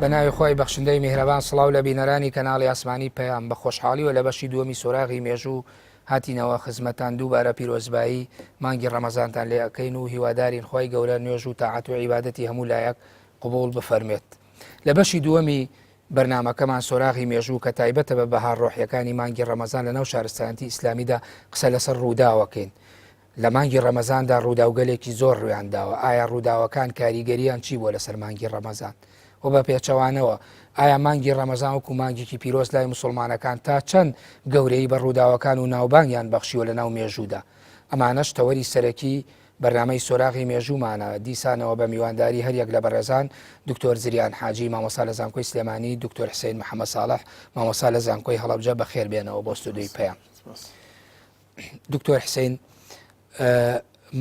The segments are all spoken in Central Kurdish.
بە ناوی خوای بەخشندەی میهرەبان سڵاو لە بینەرانی کەناڵی ئاسمانی پەیام بە خۆشحاڵیوە لە بەشی دووەمی سۆراغی مێژوو هاتینەوە خزمەتان دووبارە پیرۆزبایی مانگی ڕەمەزانتان لێ ئەکەین و هیوادارین خوای گەورە نوێژ و تاعەت و عیبادەتی هەموو لایەک قبوڵ بفەرمێت لە بەشی دووەمی بەرنامەکەمان سۆراغی مێژوو کە تایبەتە بە بەها ڕۆحیەکانی مانگی ڕەمەزان لە ناو شارستانیەتی ئیسلامیدا قسە لەسەر ڕووداوەکەین لە مانگی ڕەمەزاندا ڕووداوگەلێکی زۆر ڕوویان داوە، ئایا ڕووداوەکان کاریگەرییان چی بووە لەسەر مانگی ڕەمەزان؟ وە بە پێچەوانەوە ئایا مانگی ڕەمەزان وەکو مانگێکی پیرۆز لای موسوڵمانەکان تا چەند گەورەیی بە ڕووداوەکان و ناوبانگیان بەخشیوە لەناو مێژوودا؟ ئەمانەش تەوەری سەرەکی بەرنامەی سۆراغی مێژوومانە، دیسانەوە بە میوانداری هەریەک لە بەڕێزان دکتۆر زریان حاجی مامۆستا لە زانکۆی سلێمانی، دکتۆر حسین محەمەد ساڵح مامۆستا لە زانکۆی هەڵەبجە بەخێر بێنەوە بۆ ستۆدیۆی پەیام. دکتۆر حسین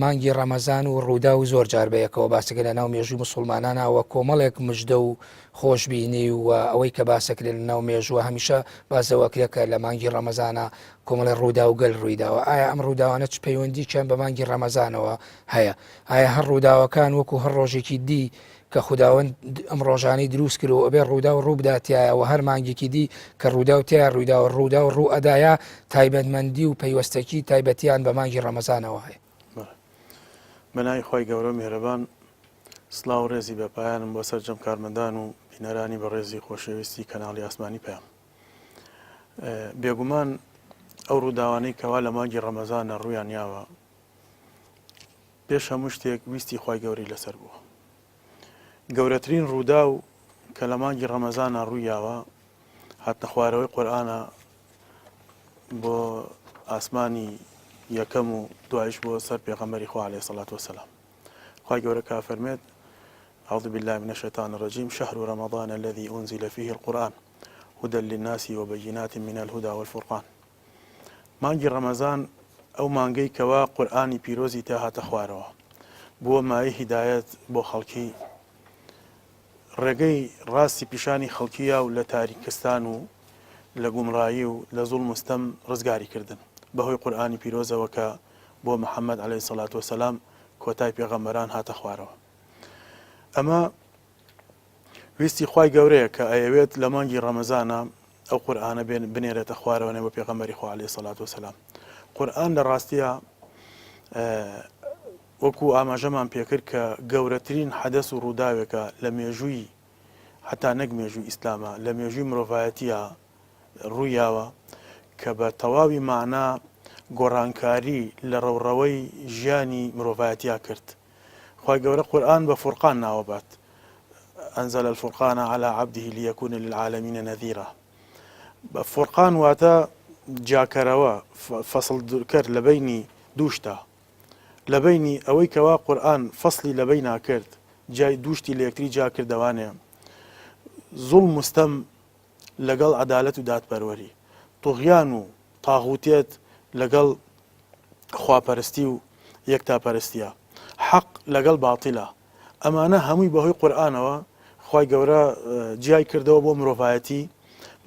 مانگی ڕەمەزان و ڕوودا و زۆر جار بەیەکەوە باسەکە لە ناو مێژوو مسلمانانەوە کۆمەڵێک مژدە و خۆشببینی و ئەوەی کە باسەکرێت لە ناو مێژووە هەمیشە بازەوەکرێکە لە مانگی ڕەمەزانە کۆمەڵی ڕوودا و گەل ڕوویداوە ئایا ئەم ڕووداوانە چ پەیوەندیکیان بە مانگی ڕەمەزانەوە هەیە ئایا هەر ڕووداوەکان وەکو هەر ڕۆژێکی دی کە خوداوەند ئەم ڕۆژانەی دروست کرد و ئەبێ ڕووداو ڕوو بدات تیایا و هەر مانگێکی دی کە ڕووداو تیا ڕوویداوە ڕووداو ڕوو ئەدایا تایبەتمەندی و پەیوەستەکی تایبەتیان بە مانگی ڕەمەزانەوە هەیە. بەڵێ. بە ناوی خوای گەورە و میهرەبان سڵاو و ڕێزی بە پایانم بۆ سەرجەم کارمەندان و بینەرانی بەڕێزی خۆشەویستی کەناڵی ئاسمانی پەیام. بێگومان ئەو ڕووداوانەی کەوا لە مانگی ڕەمەزانە ڕوویان یاوە پێش هەموو شتێک ویستی خوای گەورەی لەسەر بووە. گەورەترین ڕووداو کە لە مانگی ڕەمەزانا ڕوویاوە هاتنە خوارەوەی قورئانە بۆ ئاسمانی یەکەم و دوایش بۆ سەر پێغەمبەری خوا عەلەیهی سەڵات وەسەلام. خوای گەورە کە فەرمێت أعوذ بالله من الشيطان الرجيم شهر رمضان الذي أنزل فيه القرآن هدى للناس وبينات من الهدى والفرقان مانگی ڕەمەزان ئەو مانگەی کەوا قورئانی پیرۆزی تیا هاتە خوارەوە بووە مایەی هیدایەت بۆ خەڵکی ڕێگەی ڕاستی پیشانی خەڵکی یا و لە تاریکستان و لە گومڕایی و لە زوڵم و ستەم ڕزگاری کردن بەهۆی قورئانی پیرۆزەوە کە بۆ محەممەد عەلەیهی سەڵات وەسەلام کۆتای پێغەمبەران هاتە خوارەوە ئەمە ویستی خوای گەورەیە کە ئەیەوێت لە مانگی ڕەمەزانا ئەو قورئانە بێن بنێرێتە خوارەوە بۆ پێغەمبەری خوا عەلەیهی سەلات وەسەلام. قورئان لە ڕاستیا وەکو ئاماژەمان پێکرد کە گەورەترین حەدەس و ڕووداوێکە لە مێژووی حتا نەک مێژووی ئیسلامە لە مێژووی مرۆڤایەتیە ڕوویاوە کە بە تەواوی مانا گۆڕانکاری لە ڕەوڕەوەی ژیانی مرۆڤایەتیا کرد. خوای گەورە قورئان بە فورقان ناوەبات، انزل الفرقان علی عبده لیکون للعالمین نذیرا، بە فورقان واتە جیاکەرەوە، فەسڵ کەر لە بەینی دوو شتا، لە بەینی ئەوەی کەوا قورئان فەسڵی لە بەینا کرد، جیای دوو شتی لە یەکتری جیا کردەوانێ، زوڵم و ستەم لەگەڵ عەدالەت و دادپەروەری، طوغیان و تاغوتیەت لەگەڵ خواپەرستی و یەکتاپەرستیە، حەق لەگەڵ باتیلە، ئەمانە هەمووی بەهۆی قورئانەوە خوای گەورە جیای کردەوە بۆ مرۆڤایەتی،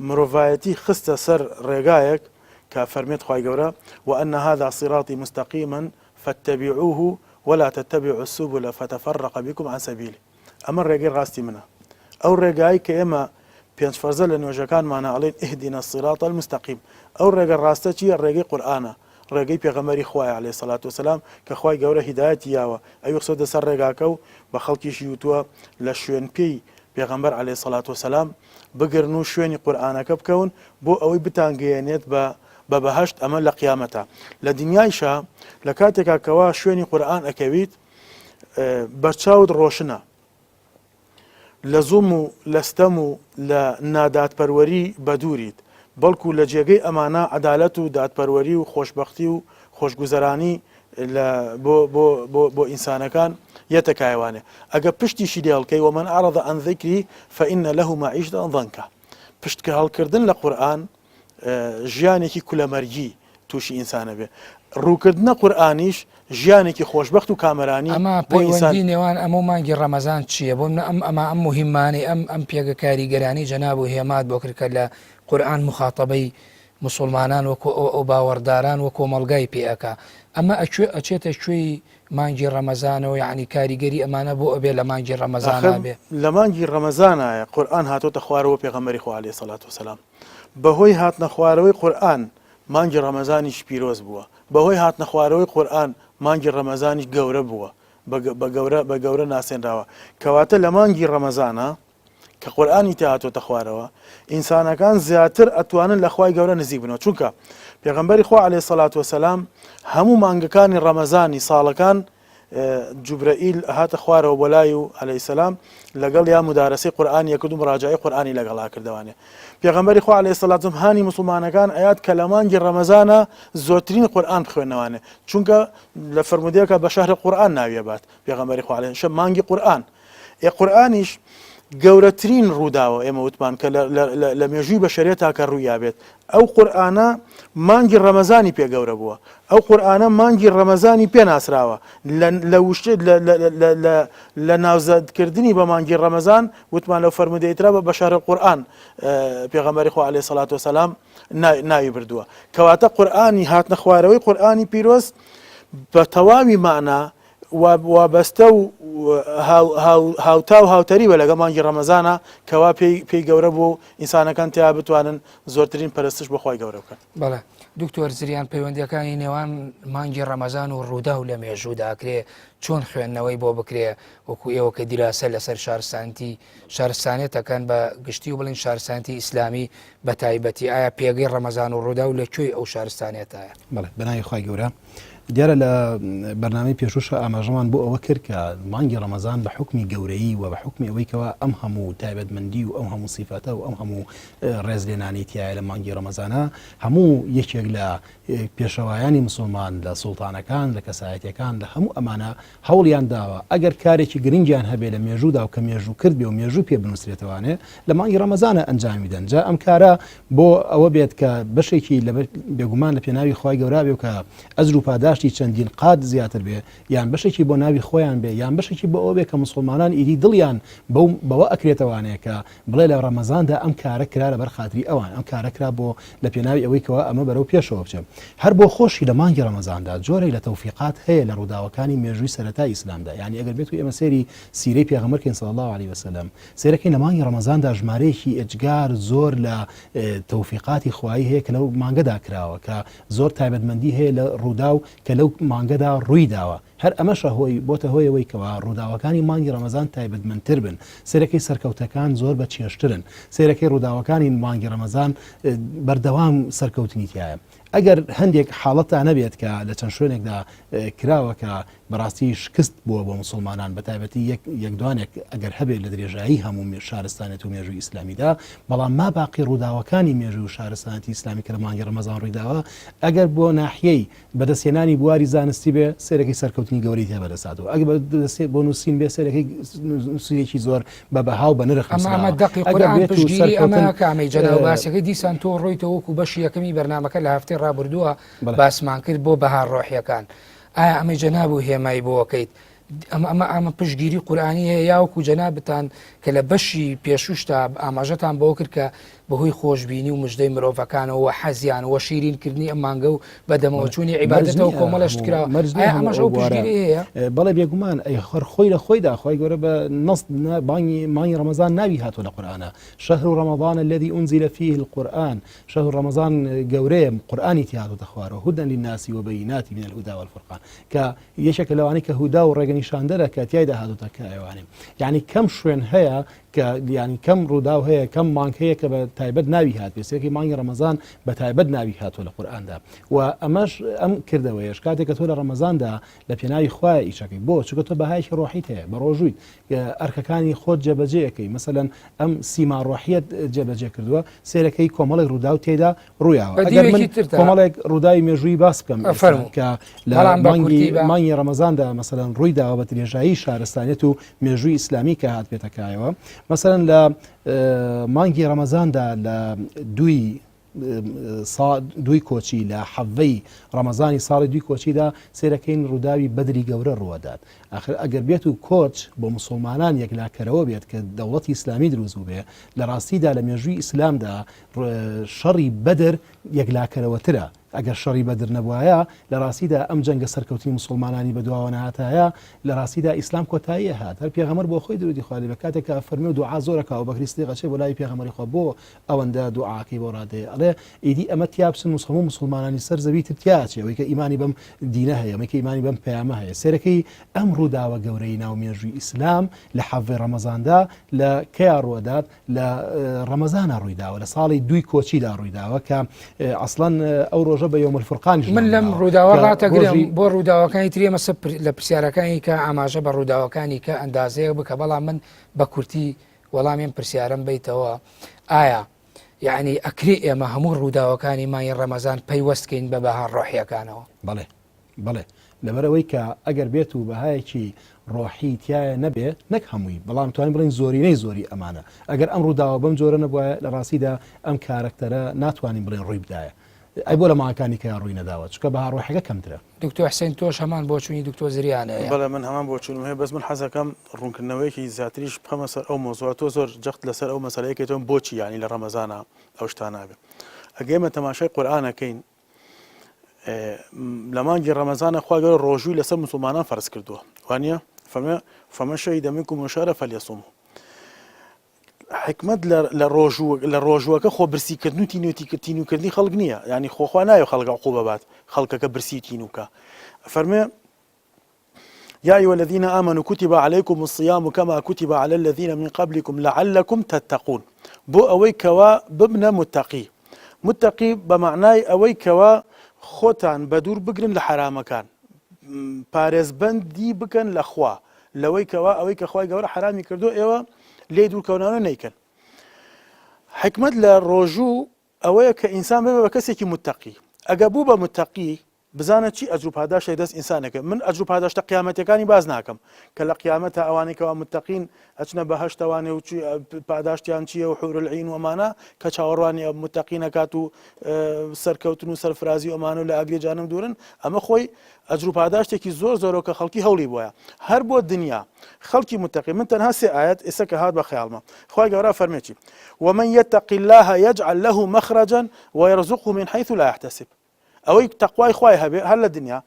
مرۆڤایەتی خستە سەر ڕێگایەک کە فەرمێت خوای گەورە، وأن هذا صراطی مستقیما فاتبعوه ولا تتبعوا السبل فتفرق بكم عن سبیله. ئەمە ڕێگەی ڕاستی منە ئەو ڕێگای کە ئێمە پێنج فەرزە لە نوێژەکانمانە ئەڵێن اهدنا الصراط المستقیم ئەو ڕێگە ڕاستە چییە ڕێگەی قورئانە ڕێگەی پێغەمبەری خوایە علیه الصلاة والسلام کە خوای گەورە هیدایەتی یاوە ئەوی خستۆتە سەر ڕێگاکە و بە خەڵکیشی وتووە لە شوێن پێی پێغەمبەر علیه الصلاة والسلام بگرن و شوێنی قورئانەکە بکەون بۆ ئەوەی بتانگەیەنێت بە بە بەهەشت ئەمە لە قیامەتە لە دنیایشا لە کاتێکا کەوا شوێنی قورئان ئەکەویت بەرچاوت ڕۆشنە لە زوڵم و لە ستەم و لە نادادپەروەری بەدووریت، بەڵکو لە جێگەی ئەمانە عەدالەت و دادپەروەری و خۆشبەختی و خۆشگوزەرانی لە بۆ بۆ بۆ بۆ ئینسانەکان یەتە کایەوانێ. ئەگە پشتیشی لێ هەڵکەی ومن اعرض عن ذکری فان له معیشە ضنکا پشتکە هەڵکردن لە قورئان ژیانێکی کولەمەرگی تووشی ئینسان ئەبێ. ڕووکردنە قورئانیش ژیانێکی خۆشبەخت و کامەرانی ئەمە بۆ ئینسان. پەیوەندی نێوان ئەمە و مانگی ڕەمەزان چییە؟ بۆ منە ئەم ئەمە ئەم موهیممانەی ئەم ئەم پێگە کاریگەرانەی جەناب و هێمات بۆ کرد کە لە قورئان موخاتەبەی موسوڵمانان و کۆ ئەو باوەڕداران و کۆمەڵگای پێ ئەکا ئەمە ئەکوێ ئەچێتە کوێی؟ مانگی ڕەمەزانەوە یەعنی کاریگەری ئەمانە بۆ ئەبێ لە مانگی ڕەمەزانا ئاخر بێ؟ لە مانگی ڕەمەزانایە قورئان هاتۆتە خوارەوە پێغەمبەری خوا علیە سەلات وسلام بەهۆی هاتنە خوارەوەی قورئان مانگی ڕەمەزانیش پیرۆز بووە بەهۆی هاتنە خوارەوەی قورئان مانگی ڕەمەزانیش گەورە بووە بە گەورە بە گەورە ناسێنراوە کەواتە لە مانگی ڕەمەزانە کە قورئانی تیا هاتۆتە خوارەوە ئینسانەکان زیاتر ئەتوانن لە خوای گەورە نزیک بنەوە چونکە پێغەمبەری خوا عەلەیهی سەلات وەسەلام هەموو مانگەکانی ڕەمەزانی ساڵەکان جوبرەئیل هاتە خوارەوە بۆ لای و عەلەیهی سەلام لەگەڵ یا مدارەسەی قورئانی ئەکرد و مراجعەی قورئانی لەگەڵا کردەوانێ پێغەمبەری خوا عەلەیهی سەلات وەسەلام هانی موسڵمانەکان ئەیات کە لە مانگی ڕەمەزانە زۆرترین قورئان بخوێنەوانێ چونکە لە فەرموودەیەکە بە شەهر قورئان ناویە بات پێغەمبەری خوا عەلەیهی شە مانگی قورئان ئێ قورئانیش گەورەترین ڕووداوە ئێمە وتمان کە لە مێژووی بەشەرێتا کە ڕوویابێت ئەو قورئانە مانگی ڕەمەزانی پێ گەورە بووە ئەو قورئانە مانگی ڕەمەزانی پێ ناسراوە لە وشت لە ناوزەدکردنی بە مانگی ڕەمەزان وتمان لەو فەرمودەیترا بە بەشار قورئان پێغەمبەری خوا عەلەیهی سەلات وسەلام ناوی بردووە کەواتە قورئانی هاتنە خوارەوەی قورئانی پیرۆز بە تەواوی مانا وابەستە و هاوتا و هاوتەریبە لەگەڵ مانگی ڕەمەزانا کەوا پێی پێی گەورە بووە و ئینسانەکان تیا بتوانن زۆرترین پەرستش بۆ خوای گەورە بکەن. بەڵێ دکتۆر زریان پەیوەندیەکانی نێوان مانگی ڕەمەزان و ڕووداو لە مێژوودا ئەکرێ چۆن خوێندنەوەی بۆ بکرێ وەکو ئێوە کە دیراسە لەسەر شارستانتی شارستانێتەکەن بە گشتی و بڵین شارستانتی ئیسلامی بە تایبەتی ئایا پێگەی ڕەمەزان و ڕووداو لە کوێی ئەو شارستانێتایە؟ بەڵێ بەناوی خوای گەورە دیارە لە بەرنامەی پێشووشا ئاماژەمان بۆ ئەوە کرد کە مانگی ڕەمەزان بە حوکمی گەورەیی و بە حوکمی ئەوەی کەوا ئەم هەموو تایبەتمەندی و ئەم هەموو سیفەتە و ئەم هەموو ڕێزلێنانەی تیایە لە مانگی ڕەمەزانا هەموو یەکێک لە پێشەوایانی مسوڵمان لە سوڵتانەکان لە کەسایەتیەکان لە هەموو ئەمانە هەوڵیان داوە ئەگەر کارێکی گرنگیان هەبێ لە مێژوودا و کە مێژوو کرد بێ و مێژوو پێ بنووسرێتەوانێ لە مانگی ڕەمەزانە ئەنجامی بدەن جا ئەم کارە بۆ ئەوە بێت کە بەشێکی لە بێگومان لە پێناوی خوای گەورە بێ و کە ئەجر و پاداشتی چەندین قات زیاتر بێ یان بەشێکی بۆ ناوی خۆیان بێ یان بەشێکی بۆ ئەوە بێ کە موسڵمانان ئیدی دڵیان بەو بەوە ئەکرێتەوانێ کە بڵێ لە ڕەمەزاندا ئەم کارە کرا لەبەر خاتری ئەوان، ئەم کارە کرا بۆ لە پێناوی ئەوەی کەوا ئەمە بەرەو پێشەوە بچێ. هەر بۆ خۆشی لە مانگی ڕەمەزاندا جۆرێک لە تەوفیقات هەیە لە ڕووداوەکانی مێژووی سەرەتای ئیسلامدا، یانی ئەگەر بێتو ئێمە سەیری سیرەی پێغەمبەر کەین صلی اللە علیە وسلم، سەیرەکەین لە مانگی ڕەمەزاندا ژمارەیەکی ئێجگار زۆر لە تەوفیقاتی خوایی هەیە کە لەو مانگەدا کراوە، کە زۆر تایبەتمەندی هەیە لە ڕووداو کە لەو مانگەدا ڕووی داوە. هەر ئەمەشە هۆی بۆتە هۆی ئەوەی کەوا ڕووداوەکانی مانگی ڕەمەزان تایبەتمەندتر بن، سەیرەکەی سەرکەوتەکان زۆر بە چێژترن، سەیرەکەی ڕووداوەکانی مانگی ڕەمەزان بەردەوام سەرکەوتنی تیایە. ئەگەر هەندێک حاڵەتتا نەبێت کە لە چەند شوێنێکدا کراوە کە بەڕاستی شکست بووە بۆ موسڵمانان بەتایبەتی یەک یەک دوانێک ئەگەر هەبێت لە درێژایی هەموو شارستانێت و مێژووی ئیسلامیدا، بەڵام ما باقی ڕووداوەکانی مێژوو و شارستانێتی ئیسلامی کە لە مانگی ڕەمەزان ڕوویداوە ئەگەر بۆ ناحیەی بەدەستهێنانی بواری زانستی بێ سەیرەکەی سەرکەوتنی گەورەی تیا بەدەست هاتووە ئەگەر بەدەست بۆ نووسین بێ سەیرەکەی نووسینێکی زۆر بە بەها و بە نرخ ئەمە نووسراوە دەقی ئەگەر قورئان بێت و پشتگیری ئەمە سەرکەوتن ئەکا ئەمەی جەناو باسەکەی دیسان تۆ ڕۆیتەوە وەکو بەشی یەکەمی بەرنامەکە لە هەفتەی ڕابردووە بەڵێ. باسمان کرد بۆ بەها ڕۆحیەکان ئایا ئەمەی جەناب و هێمای بۆ ئەکەیت ئەمە ئەمە ئەمە پشتگیری قورئانی هەیە یاوەکو جەنابتان کە لە بەشی پێشوشتا ئاماژەتان بەوە کرد کە بەهۆی خۆشببینی و مژدەی مرۆڤەکانەوە حەزیان وە شیرین کردنی ئەم مانگە و بەدەمەوەچوونی عیبادەتەوە کۆمەڵە شت کراوە ئایا ئەمەش ئەو پشتگیری هەیە؟ بەڵێ بێگومان ئەی خەر خۆی لە خۆیدا خوای گەورە بە نەس بانگی مانگی ڕەمەزان ناوی هاتووە لە قورئانا شهر رمضان الذي أنزل فيه القرآن شهر رمضان گەورەیە قورئانی تیا هاتووەتە خوارەوە هدى للناس وبينات من الهدى والفرقان کە یەکێکە لەوانەی کە هودا و ڕێگە نیشاندەرە کە تیایدا هاتووتە کایەوانێ یعنی کەم شوێن هەیە کە یعنی کەم ڕووداو هەیە کەم مانگ هەیە کە بە تایبەت ناوی هات پێسێکی مانگی ڕەمەزان بە تایبەت ناوی هاتووە لە قورئاندا و ئەمەش ئەم کردەوەیەش کاتێک کە تۆ لە ڕەمەزاندا لە پێناوی خوایە ئیشەکەی بۆ چونکە تۆ بەهایەکی ڕۆحیت هەیە بە ڕۆژوویت ئەرکەکانی خۆت جێبەجێ ئەکەی مەسەلەن ئەم سیما ڕۆحیەت جێبەجێ کردووە سێرەکەی کۆمەڵێک ڕووداو تێدا ڕوویاوە بە ئەگەر من دیوێکی تردا کۆمەڵێک ڕووداوی مێژوویی باس بکەم ئێستا فەرموو کە لە بەڵام بە مانگی کورتی بە مانگی ڕەمەزاندا مەسەلەن ڕووی داوە بە درێژایی شارستانیەت و مێژووی ئیسلامی کە هات بێتە کایەوە مەسەلەن لە مانگی ڕەمەزاندا لە دووی دووی کۆچی لە حەڤەی ڕەمەزانی ساڵی دووی کۆچیدا سێرەکەین ڕووداوی بەدری گەورە ڕووەدات ئاخر ئەگەر بێت و کۆچ بۆ مسلمانان یەکلاکەرەوە بێت کە دەوڵەتی ئیسلامی دروست بووبێ لە ڕاستیدا لە مێژووی ئیسلامدا شەڕی بەدر یەکلاکەرەوەترە. ئەگەر شەڕی بەدر نەبوایە لە ڕاستیدا ئەم جەنگە سەرکەوتنی موسوڵمانانی بەدواوە نەهاتایە لە ڕاستیدا ئیسلام کۆتایی ئەهات هەر پێغەمبەر بۆ خۆی درودی خوا لێ بێ کاتێک کە ئەفەرمێ و دوعا زۆر ئەکا ئەوبەکری سدیق ئەچێ بۆ لای پێغەمبەری خوا بۆ ئەوەندە دوعاکەی بۆ ڕادەیە ئەڵێ ئیدی ئەمە تیا بچن هەموو موسوڵمانانی سەر زەوی تر تیا ئەچێ ئەوەی کە ئیمانی بەم دینە هەیە ئەمەی کە ئیمانی بەم پەیامە هەیە سەیرەکەی ئەم ڕووداوە گەورەی ناو مێژووی ئیسلام لە حەڤەی ڕەمەزاندا لە کەیا ڕووئەدات لە ڕەمەزانا ڕووی داوە لە ساڵی دووی کۆچیدا ڕووی داوە کە ئەسڵەن ئەو ڕۆژە بە یوم الفرقانیش من لەم ناونراوە ڕووداوە کە ڕاتەگرم ڕۆژی بۆ ڕووداوەکانی تری ئێمە سە لە پرسیارەکانی کە ئاماژە بە ڕووداوەکانی کە ئەندازەیەک بکە بەڵام من بە کورتی وەڵامی ئەم پرسیارەم بەیتەوە ئایا یعنی ئەکرێ ئێمە هەموو ڕووداوەکانی مانگی ڕەمەزان پەیوەست کەین بە بەها ڕۆحیەکانەوە؟ بەڵێ بەڵێ لەبەرئەوەی کە ئەگەر بێت و بەهایەکی ڕۆحی تیایە نەبێ نەک هەمووی بەڵام توانین بڵێین زۆرینەی زۆری ئەمانە ئەگەر ئەم ڕووداوە بەم جۆرە نەبوایە لە ڕاستیدا ئەم کارەکتەرە ناتوانین بڵێین ڕووی بدایە ئەی بۆ لە مانگەکانی کەیا ڕووی نەداوە چونکە بەها ڕۆحیەکە کەمترە. دکتۆر حسین تۆش هەمان بۆچوونی دکتۆر زریان هەیە؟ بەڵێ من هەمان بۆچوونم هەیە بەس من حەزەکەم ڕوونکردنەوەیەکی زیاتریش بخەمە سەر ئەو مەوزوعە تۆ زۆر جەخت لەسەر ئەو مەسەلەیە کەیتەوە بۆچی یانی لە ڕەمەزانا ئەو شتانە ئەبێ ئەگەر ئێمە تەماشای قورئان ئەکەین لە مانگی ڕەمەزانە خوا گەورە ڕۆژووی لەسەر مسلمانان فەرز کردووە وانە فەرمێ فمن شهد منكم الشهر فليصمه حکمت لە ڕۆژوو لە ڕۆژووەکە خۆ برسیکردن و تینوتی تینوکردنی خەڵک نییە ینی خۆخوا نایە خەڵک عقوبە بات خەڵکەکە برسی تینوکە فەرمێ يا أيها الذين آمنوا كتب عليكم الصيام كما كتب على الذين من قبلكم لعلكم تتقون بۆ ئەوەی کەوا ببنە متەقی متەقی بە مەعنای ئەوەی کەوا خۆتان بەدوور بگرن لە حەرامەکان پارێزبەندی بکەن لە خوا لەوەی کەوا ئەوەی کە خوای گەورە حەرامی کردو ئێوە لێی دوورکەونانە نەیکەن حکمت لە ڕۆژوو ئەوەیە کە ئینسان ببێ بە کەسێکی متەقی ئەگە بوو بە متەقی بزانە چی ئەجرو پاداشتێک دەست ئینسانێکە من ئەجرو پاداشتە قیامەتیەکانی باس ناکەم کە لە قیامەتا ئەوانەی کەوا متەقین ئەچنە بەهەشتەوانێ و پاداشتیان چییە و حور العین و ئەمانە کە چاوەڕوانی متەقین ئەکات و سەرکەوتن و سەرفرازی و ئەمانە و لە ئاگری جانم دوورن ئەمە خۆی ئەجرو پاداشتێکی زۆر زۆرە کە خەڵکی هەوڵی بۆیە هەر بۆ دنیا خەڵکی متەقی من تەنها سێ ئاەت ئێستا کە هات بە خەیاڵمە خوای گەورە فەرمێکی ومن يتق الله يجعل له مخرجا ويرزقه من حيث لا يحتسب ئەوەی تەقوای خوای هەبێ هەر لە دنیا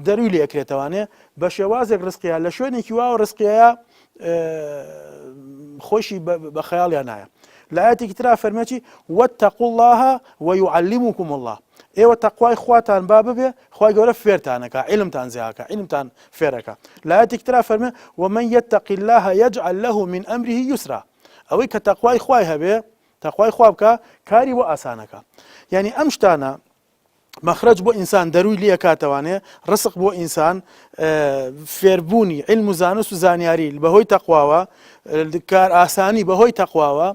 دەروی لێ ئەکرێتەوانێ بە شێوازێک ڕزقیە لە شوێنێکی واوە ڕزقیەیە خۆشی بە خەیاڵیان نایە لە ئاەتێکی ترا فەرمێکی واتقوا الله ويعلمكم الله ئێوە تەقوای خواتان با ببێ خوای گەورە فێرتانەکە علمتان زیاکە علمتان فێرەکە لە ئاەتێکی ترا فەرمێ ومن يتق الله يجعل له من أمره يسرا ئەوەی کە تەقوای خوای هەبێ تەخوای خوا بکە کاری بۆ ئاسانەکە یعنی ئەم شتانە مەخرەج بۆ ئینسان دەروی لێ کاتەوانێ ڕسق بۆ ئینسان فێربوونی علم و زانست و زانیاری بەهۆی تەقواوە کار ئاسانی بەهۆی تەقواوە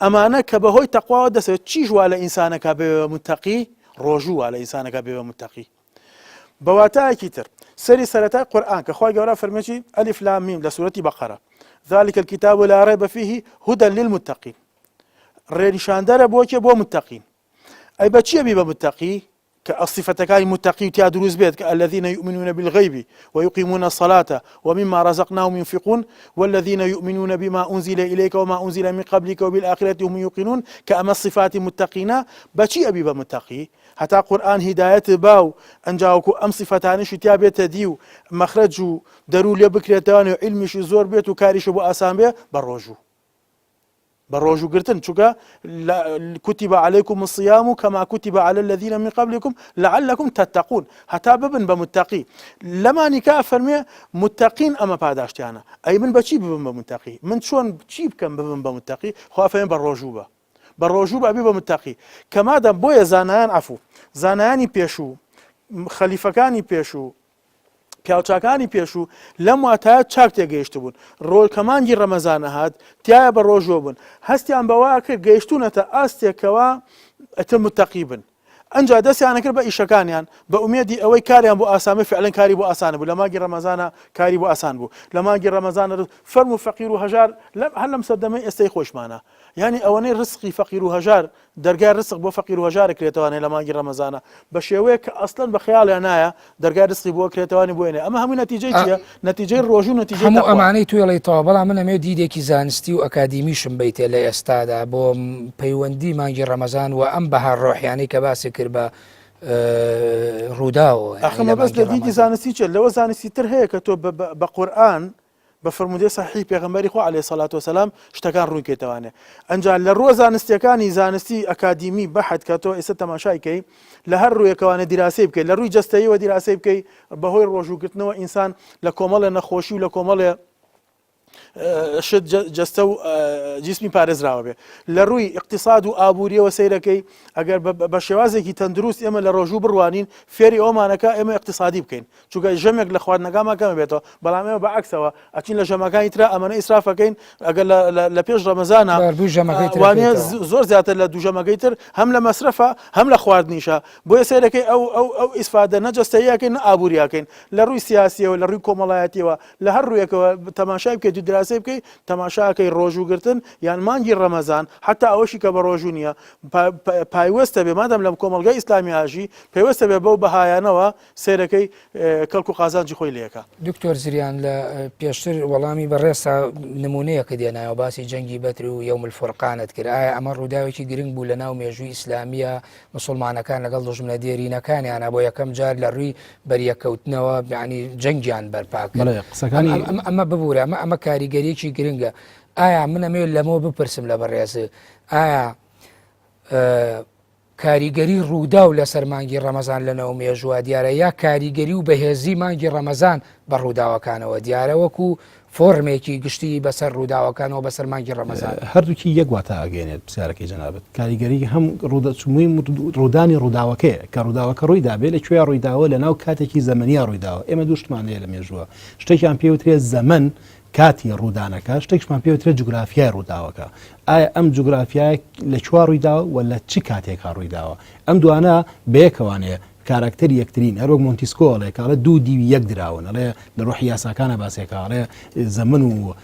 ئەمانە کە بەهۆی تەقواوە دەسێت چیش وا لە ئینسانەکە بێ متەقی ڕۆژوو وا لە ئینسانەکە بێ متەقی بە واتایەکی تر سەری سەرەتای قورئان کە خوای گەورە فەرمێتی ئەلیف لام میم لە سورەتی بەقەرە ذلك الكتاب لا ريب فيه هدى للمتقين ڕێنیشاندەرە بۆ کێ بۆ متقین ئەی بە چیە بی بە متقی کە ئەسیفەتەکانی متقی و تیا دروست بێت کە الذين يؤمنون بالغيب ويقيمون الصلاة ومما رزقناهم ينفقون والذين يؤمنون بما أنزل إليك وما أنزل من قبلك وبالآخرة هم يوقنون كأما الصفات متقين بچی ئەبی بە متقی هەتا قورئان هیدایەت با و ئەنجا وەکو ئەم سیفەتانەشی تیا بێتە دی و مەخرەج و دەرو لێ بکرێتەوانێ و عیلمیشی زۆر بێت و کاریشی بۆ ئاسان بێ بە ڕۆژوو بە ڕۆژوو گرتن چونکە كتب عليكم الصيام كما كتب على الذين من قبلكم لعلكم تتقون هەتا ببن بە متقی لەمانی کا فەرمێ متقین ئەمە پاداشتیانە ئەی من بەچی ببم بە متقی من چۆن چی بکەم ببم بە متقی خوا فەرمێ بە ڕۆژوو بە بە ڕۆژوو بە ئەبێ بە متەقی کە مادام بۆیە زانایان عەفوو زانایانی پێشوو خەلیفەکانی پێشوو پیاوچاکانی پێشوو لەم واتایە چاک تێگەیشتبوون ڕۆ کە مانگی ڕەمەزانە هات تایە بە ڕۆژوە بوون هەستیان بەوە کرد گەیشتونەتە ئاستێکەوە ئەتر متەقی بن ئەنجا دەستیان ئەکرد بە ئیشەکانیان بە ئومێدی ئەوەی کاریان بۆ ئاسان بێ فعلەن کاری بۆ ئاسان بوو لە مانگی ڕەمەزانا کاری بۆ ئاسان بوو لە مانگی ڕەمەزانە فەرموو فەقیر و هەژار لەم هەر لەم سەردەمەی ئێستەی خۆشمانە یانی ئەوەنەی ڕزقی فەقیر و هەژار دەرگای ڕزق بۆ فەقیر و هەژار کرێتەوانێ لە مانگی ڕەمەزانە بە شێوەیەک کە ئەسڵەن بە خەیاڵیان نایە دەرگای ڕزقی بۆ کرێتەوانی بۆ ئەمە هەموو نەتیجەی چییە نەتیجەی ڕۆژ و نەتیجەی هەموو تەقوا. ئەمانەی توێڵیتەوە بەڵام من ئەمەوێت دیدێکی زانستی و ئەکادیمیشم بیتێ لە ئێستادا بۆ پەیوەندی مانگی ڕەمەزان و ئەم بەها ڕۆحیانەی کە باسی کرد بە. ڕووداوە. ئاخر مەبەست لە دیدی زانستی چیە؟ لەوە زانستی تر هەیە کە تۆ بە قورئان بە فەرموودەی سەحیحی پێغەمبەری خوا علیە سەلات وسلام شتەکان ڕوون کەیتەوانێ ئەنجا لە ڕووە زانستیەکانی زانستی ئەکادیمی بەحت کە تۆ ئێستا تەماشای کەی لە هەر ڕوویەکەوانە دیراسەی بکەی لە ڕووی جەستەیەوە دیراسەی بکەی بەهۆی ڕۆژووگرتنەوە ئینسان لە کۆمەڵێ نەخۆشی و لە کۆمەڵێ شت جەستە و جیسمی پارێزراوە بێ لە ڕووی اقتصاد و ئابووریەوە سەیرەکەی ئەگەر بە شێوازێکی تەندروست ئێمە لە ڕۆژوو بڕوانین فێری ئەومانەکە ئێمە اقتصادی بکەین چونکە ژەمێک لە خواردنەکانمان کەم بێتەوە بەڵام ئێمە بە عەکسەوە ئەچین لە ژەمەکانی ترا ئەمەنە ئیسرافەکەین ئەگەر لە پێش ڕەمەزانە وانە زۆر زیاتر لە دوو ژەمەکەی تر هەم لە مەسرەفە هەم لە خواردنیشە بۆیە سەیرەکەی ئەو ئەو ئەو ئیسفادە نە جەستەییەکەین نە ئابووریاکەین لە ڕووی سیاسیەوە لە ڕووی کۆمەڵایەتیەوە لە هەر ڕوویەکەوە تەماشای بکەیت و دراسەی بکەیت تەماشاکەی ڕۆژووگرتن یان مانگی ڕەمەزان حتا ئەوەشی کە بە ڕۆژوو نییە پایوەستە بێ مادام لەم کۆمەڵگای ئیسلامی ئاژی پەیوەستە بێ بەو بەهایانەوە سەیرەکەی کەڵک و قازانجی خۆی لێکا. دکتۆر زریان لە پێشتر وەڵامی بەڕێزتا نمونەیەکت دێنایەوە باسی جەنگی بەدر و یوم الفرقانت کرد ئایا ئەمە ڕووداوێکی گرنگ بوو لە ناو مێژووی ئیسلامیە مسلمانەکان لەگەڵ دوژمنە دێرینەکانیانە بۆ یەکەم جار لە ڕووی بەریەکەوتنەوە یعنی جەنگیان بەرپا کرد قسەکانی ئەمە ببوورە ئەمە ئەمە کاریگەریەکی گرنگە ئایا من ئەمەوێت لەمەوە بپرسم لە بەڕێز ئایا کاریگەری ڕووداو لەسەر مانگی ڕەمەزان لەناو مێژووە دیارە یا کاریگەری و بەهێزی مانگی ڕەمەزان بە ڕووداوەکانەوە دیارە وەکو فۆرمێکی گشتی بەسەر ڕووداوەکانەوە بەسەر مانگی ڕەمەزان؟ هەردووکی یەک واتا ئەگەیەنێت پرسیارەکەی جەنابت کاریگەری هەم ڕوودەچووی ڕوودانی ڕووداوەکەیە کە ڕووداوەکە ڕووی دابێ لە کوێ ڕوویداوە لە ناو کاتێکی زەمەنیا ڕوویداوە ئێمە دوو شتمان هەیە لە مێژووە شتێکیان پێوترێ زەمەن کاتی ڕوودانەکە، شتێکیشمان پێ وترێت جوگرافیای ڕووداوەکە. ئایا ئەم جوگرافیایە لە کوێ ڕوویداوە و لە چ کاتێکا ڕوویداوە؟ ئەم دوانە بەیەکەوانەیە، کاراکتەری یەکترین. هەروەک مۆنتیسکۆ ئەڵێ کە ئەڵێ دوو دیوی یەک دراون. ئەڵێ لە ڕۆحی یاساکانا باسی ئەکا، ئەڵێ زەمەن و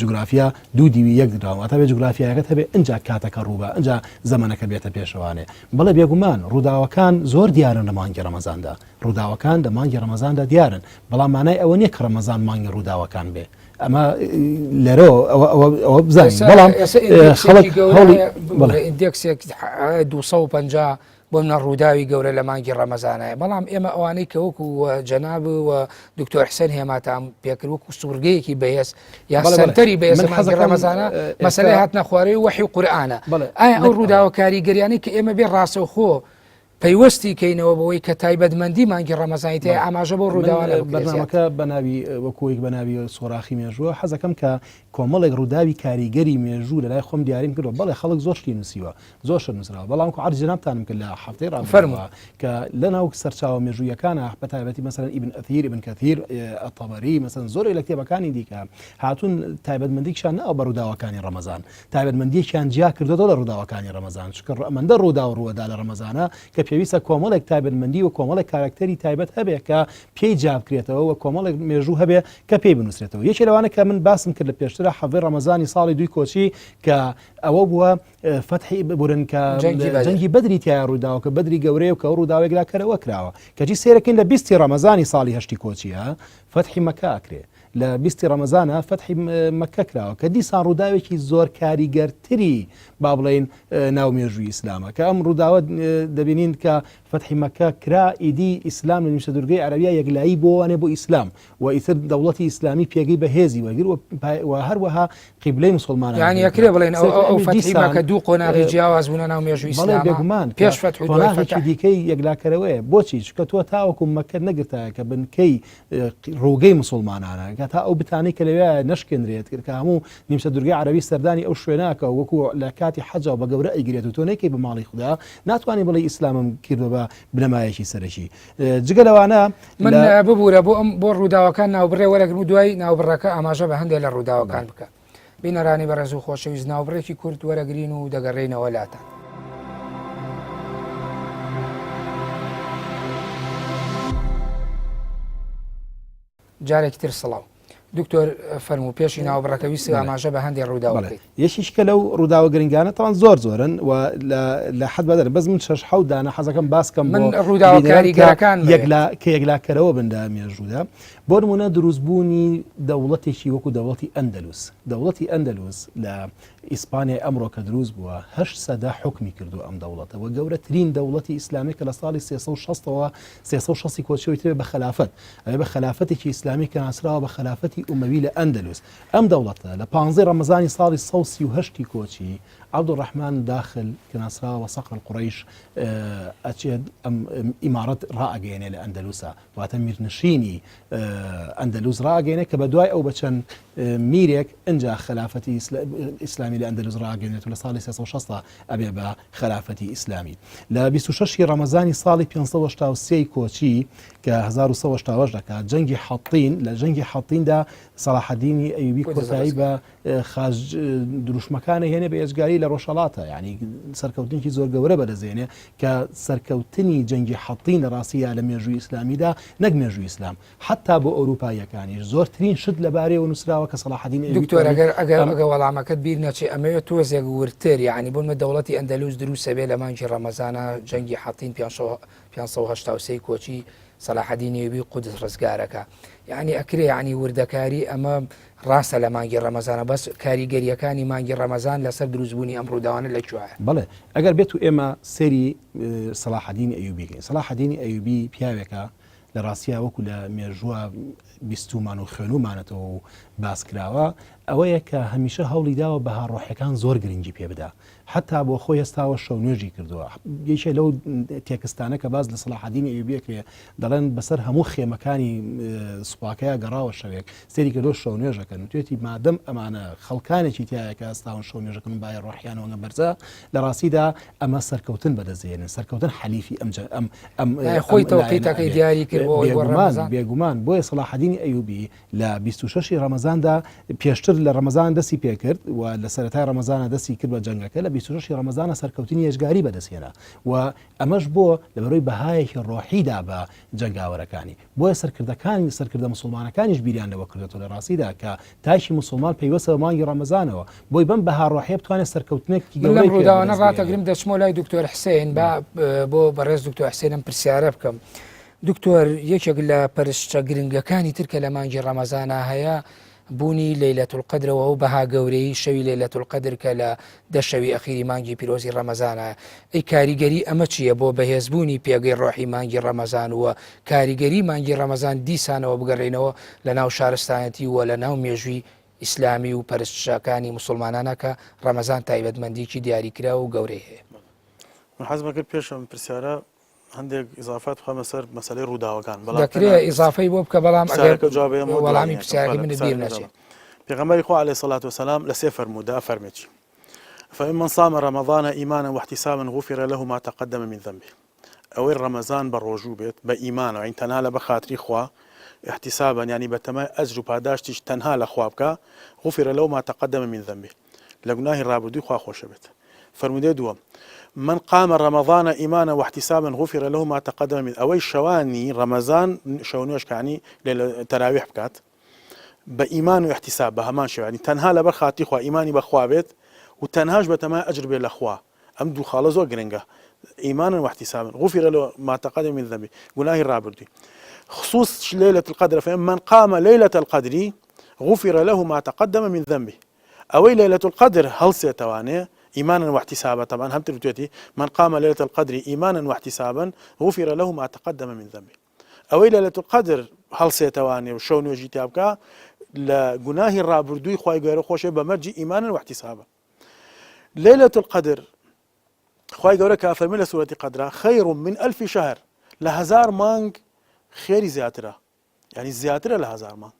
جوگرافیا دوو دیوی یەک دراون. واتە ئەبێ جوگرافیایەکەت هەبێ ئنجا کاتەکە ڕووبا، ئنجا زەمەنەکە بێتە پێشەوانێ. بەڵێ بێگومان ڕووداوەکان زۆر دیارن لە مانگی ڕەمەزاندا. ڕووداوەکان لە مانگی ڕەمەزاندا دیارن، بەڵام مانای ئەوە نییە کە ڕەمەزان مانگی ڕووداوەکان بێ. ئەمە لێرەوە ئەوە بزانین. بەڵام خەڵک هەوڵی بەڵێ ئیندێکسێک 250 بۆ منە ڕووداوی گەورە لە مانگی ڕەمەزانایە بەڵام ئێمە ئەوانەی کە وەکو جەناب و دکتۆر حسێن هێماتان پێکرد وەکو سوورگەیەکی بەهێز یا سەنتەری بەهێز مانگی ڕەمەزانە مەسەلەی هاتنە خوارەوەی وەحی و قورئانە ئایا ئەو ڕووداوە کاریگەریانەی کە ئێمە بێ ڕاستەوخۆ پەیوەستی کەینەوە بەوەی کە تایبەتمەندی مانگی ڕەمەزانی تێیە ئاماژە بەو ڕووداوانە بکرێت زیاتر. بەرنامەکە بە ناوی وەکوو بە ناوی سۆراخی مێژووە حەزەکەم کە کۆمەڵێک ڕووداوی کاریگەری مێژوو لە لای خۆم دیاریم کردووە بەڵێ خەڵک زۆر شتی نووسیوە زۆر شت نووسراوە بەڵام وەکوو عەرزی جەنابتانم کرد لە هەفتەی ڕابردووە فەرموو. کە لە ناو سەرچاوە مێژوویەکانا بە تایبەتی مەسەلەن ئیبن ئەثیر ئیبن کەثیر ئەتەبەری مەسەلەن زۆرێک لە کتێبەکانی دیکە هاتوون تایبەتمەندیکیان ناوە بە ڕووداوەکانی ڕەمەزان تایبەتمەندییەکیان جیا کردۆتەوە لە ڕووداوەکانی ڕەمەزان، چونکە ئەمەندە ڕووداو ڕووەدا لە ڕەمەزانا کە پێویستە کۆمەڵێک تایبەتمەندی و کۆمەڵێک کاراکتەری تایبەت هەبێ کە پێی جیا بکرێتەوە و کۆمەڵێک مێژوو هەبێ کە پێی بنووسرێتەوە. یەکێ لەوانە کە من باسم کرد لە پێشترا حەڤدەی ڕەمەزانی ساڵی دووی کۆچی کە ئەوە بووە فەتحی ببورن کە جەنگی بەدری تیایا ڕوویداوە کە بەدری گەورەیە و کە ئەو ڕووداوێک لاکەرەوە کراوە کەچی سەیرەکەین لە بیستی ڕەمەزانی ساڵی هەشتی کۆچیە فەتحی مەکە ئەکرێ. لە بیستی ڕەمەزانا فەتحی مەککە کراوە کە دیسان ڕووداوێکی زۆر کاریگەرتری با بڵێین ناو مێژووی ئیسلامە کە ئەم ڕووداوە دەبینین کە فەتحی مەککە کرا ئیدی ئیسلام لە نیمچە دوورگەی عەرەبیا یەکلایی بۆوانێ بۆ ئیسلام و ئیتر دەوڵەتی ئیسلامی پێگەی بەهێزی وەرگر و هەروەها قیبلەی مسلمانان یانی ئەکرێ بڵێن ئەو فەتحی مەکە دوو قۆناغی جیاواز بوونە ناو مێژووی ئیسلام بێگومان پێش فەتح و دوای فەتح دیکەی یەکلاکەرەوەیە بۆچی چونکە تۆ تاوەکو مەککە نەگرتایە کە بنکەی ڕووگەی موسڵمانانە کە تا ئەو بتانەی کە لەوێ نەشکێنرێت کە هەموو نیمچە دوورگەی عەرەبی سەردانی ئەو شوێناکە وەکو لە کاتی حەجا بە گەورە ئەیگرێت و تۆ نەیکەی بە ماڵی خودا ناتوانانی بڵێ ئیسلامم کردوە بە بنەمایەکی سەرەکی جگە لەوانە من ببوورە بۆ ئەم بۆ ڕووداوەکان ناوبڕێ وەرەگرم و دوای ناوبڕەکە ئاماژە بە هەندێک لە ڕووداوەکان بکە بینەرانی بەڕێز و خۆشەویست ناوبڕێکی کورت وەرەگرین و دەگەڕێینەوە لاتان. جارێکی تر سڵاو دکتۆر فەرموو پێشی ناوبڕەکە ویست ئاماژە بە هەندێک ڕووداو بکەیت. یەکێکە لەو ڕووداوە گرنگانە تاوان زۆر زۆرن و لە حەد بەدەر بەس من شەش حەوت دانە حەزەکەم باس کەم من ڕووداوە کاریگەرەکان یەکلا کە یەکلاکەرەوە بن لە مێژوودا بۆ نموونە دروستبوونی دەوڵەتێکی وەکو دەوڵەتی ئەندەلوس، دەوڵەتی ئەندەلوس لە ئیسپانیای ئەمڕۆ کە دروست بووە هەشت سەدە حوکمی کردووە ئەم دەوڵەتە و گەورەترین دەوڵەتی ئیسلامی کە لە ساڵی 360 ەوە 360 کۆچیەوەی ترێ بە خەلافەت ئەوێ بە خەلافەتێکی ئیسلامی کە ناسراوە بە خەلافەتی ئومەوی لە ئەندەلوس ئەم دەوڵەتە لە پانزەی ڕەمەزانی ساڵی 138 کۆچی عەبدولڕەحمان داخل کە ناسراوە بە سەقر قوڕەیش ئەچێت ئەم ئیمارەت ڕائەگەیەنێ لە ئەندەلوسا واتە میرنشینی ئەندەلوس ڕاگەێنێ کە بە دوای ئەو بە چەند میرێک ئەجا خەلافەتی ئیسلامی لە ئەندەلوس ڕاگەێنێت و لە ساڵی 360 ئەبێ بە خەلافەتی ئیسلامی لە 26 ڕەمەزانی ساڵی 583 کۆچی کە 1970 دەکات جەنگی حەتین لە جەنگی حەتیندا سەڵاحەدینی ئەیوبی کۆتایی بە خاج دروشمەکانە هێنێ بە ئێجگاری لە ڕۆژهەڵاتە یعنی سەرکەوتنێکی زۆر گەورە بەدەستێنێ کە سەرکەوتنی جەنگی حەتین لە ڕاستیدا لە مێژووی ئیسلامیدا نەک مێژووی ئیسلام حتا بۆ ئەوروپاییەکانیش زۆرترین شت لەبارەیەوە نووسراوە کە سەڵاحەدین ئەیوبی دکتۆر توانی ئەگەر ئەگەر ئەم ئەگە وەڵامەکەت بیر نەچێ ئەمەوێت تۆزێک وردتر یعنی بۆ دەوڵەتی ئەندەلوس دروستە بێ لە مانگی ڕەمەزانە جەنگی حەتین 583 کۆچی سەلاحەدین ئەیوبی قودس ڕزگارەکە یعنی ئەکرێ یعنی وردەکاری ئەمە ڕاستە لە مانگی ڕەمەزانە بەس کاریگەریەکانی مانگی ڕەمەزان لەسەر دروستبوونی ئەم ڕووداوانە لە کوێیە؟ بەڵێ ئەگەر بێت و ئێمە سەیری سەڵاحەدینی ئەیوبی کەین سەڵاحەدینی ئەیوبی پیاوێکە لە ڕاستیا وەکو لە مێژووە بیستومان و خوێنومانەتەوە و باس کراوە ئەوەیە کە هەمیشە هەوڵی داوە بەها ڕۆحەکان زۆر گرنگی پێ بدا حەتا بۆ خۆی هەستاوە شەو نوێژی کردووە. یەکێ لەو تێکستانە کە باس لە سەڵاحەدینی ئەیوبی ئەکرێ دەڵێن بەسەر هەموو خێمەکانی سوپاکەیا گەڕاوە شەوێک سەیری کردووە شەو نوێژەکەن وتوێتی مادەم ئەمانە خەڵکانێکی تایە کە هەستاون شەو نوێژەکەن و بایە ڕۆحیان ئەوەنە بەرزە لە ڕاستیدا ئەمە سەرکەوتن بەدەست دێنن سەرکەوتن حەلیفی ئەم ئەم ئەم خۆی تەوقیتەکەی دیاری کرد بۆ بێگومان بێگومان بۆیە سەڵاحەدینی ئەیوبی لە 26 ی ڕەمەزاندا پێشتر لە ڕەمەزان دەستی پێکرد و لە سەرەتای ڕەمەزانە دەستی کرد بە جەنگەکە لە 26 ی ڕەمەزانە سەرکەوتنی یەجگاری بەدەستهێنا و ئەمەش بۆ لەبەرەوەی بەهایەکی ڕۆحیدا بە جەنگاوەرەکانی بۆیە سەرکردەکانی سەرکردە مسوڵمانەکانیش بیریان لەوە کردۆتەوە لە ڕاستیدا کە تاکی مسوڵمان پەیوەستە بە مانگی ڕەمەزانەوە بۆی بەم بەها ڕۆحیە بتوانێت سەرکەوتنێکی من لەم گەورەی پێ ڕووداوانە بەدەست بهێنێ. ڕاتەگرم دەچمەوە لای دکتۆر حسێن با بۆ بەڕێز دکتۆر حسێن ئەم پرسیارە بکەم دکتۆر یەکێک لە پەرستشە گرنگەکانی تر کە لە مانگی ڕەمەزانا هەیە بوونی لەیلەت القدرەوە و بەها گەورەی شەوی لەیلەت القدر کە لە دە شەوی ئەخیری مانگی پیرۆزی ڕەمەزانە ئەی کاریگەری ئەمە چییە بۆ بەهێزبوونی پێگەی ڕۆحی مانگی ڕەمەزان و کاریگەری مانگی ڕەمەزان دیسانەوە بگەڕێینەوە لە ناو شارستانەتی و لە ناو مێژووی ئیسلامی و پەرستشەکانی موسڵمانانە کە ڕەمەزان تایبەتمەندیکی دیاریکراو و گەورەی هەیە. من حەزم کرد پێش ئەم پرسیارە هەندێک ئیزافات بخەمە سەر مەسەلەی ڕووداوەکان بەڵام دەکرێ تەنها ئیزافەی بۆ بکە بەڵام ئەگەر پرسیارەکە جواب بەیەمەوە دوایی وەڵامی ئەکەم. پرسیارەکەی بەڵێ منت بیر پرسیارەکە نەچێ. جواب. پێغەمبەری خوا علیه الصلاة والسلام لە سێ فەرموودە ئەفەرمێ چی؟ فەرمی من صام رمضان ایمانا واحتسابا غفر له ما تقدم من ذنبه ئەوەی ڕەمەزان بە ڕۆژوو بێت بە ئیمانەوە یعنی تەنها لەبەر خاتری خوا احتسابا یعنی بە تەمای ئەجر و پاداشتیش تەنها لە خوا بکا غفر له ما تقدم من ذنبه لە گوناهی ڕابردووی خوا خۆشەبێت. فەرموودەی دووەم، من قام رمضان ایمانا واحتسابا غفر له ما تقدم من ئەوەی شەوانی ڕەمەزان شەو نوێژ کانی لەیلە تەراویح بکات بە ئیمان و احتساب بە هەمان شێوە یعنی تەنها لەبەر خاتری خوا ئیمانی بە خوا بێت و تەنهاش بە تەمای ئەجر بێت لە خوا ئەم دوو خاڵە زۆر گرنگە ایمانا واحتسابا غفر له ما تقدم من ذنبه گوناهی ڕابردووی خصوص ليلة القدر فمن قام ليلة القدر غفر له ما تقدم من ذنبه ئەوەی ليلة القدر هەڵسێتەوانێ ایمانا واحتسابا طبعا هەم تر وتوێتی من قام ليلة القدر ایمانا واحتسابا غفر له ما تقدم من ذنبه ئەوەی ليلة القدر هەڵسێتەوانێ و شەو نوێژی تیا بکا لە گوناهی ڕابردووی خوای گەورە خۆشێ بە مەرجی ایمانا واحتسابا ليلة القدر خوای گەورە کە ئەفەرمێ لە سورەتی قەدرا خير من ألف شهر لە هەزار مانگ خێری زیاترە یانی زیاترە لە هەزار مانگ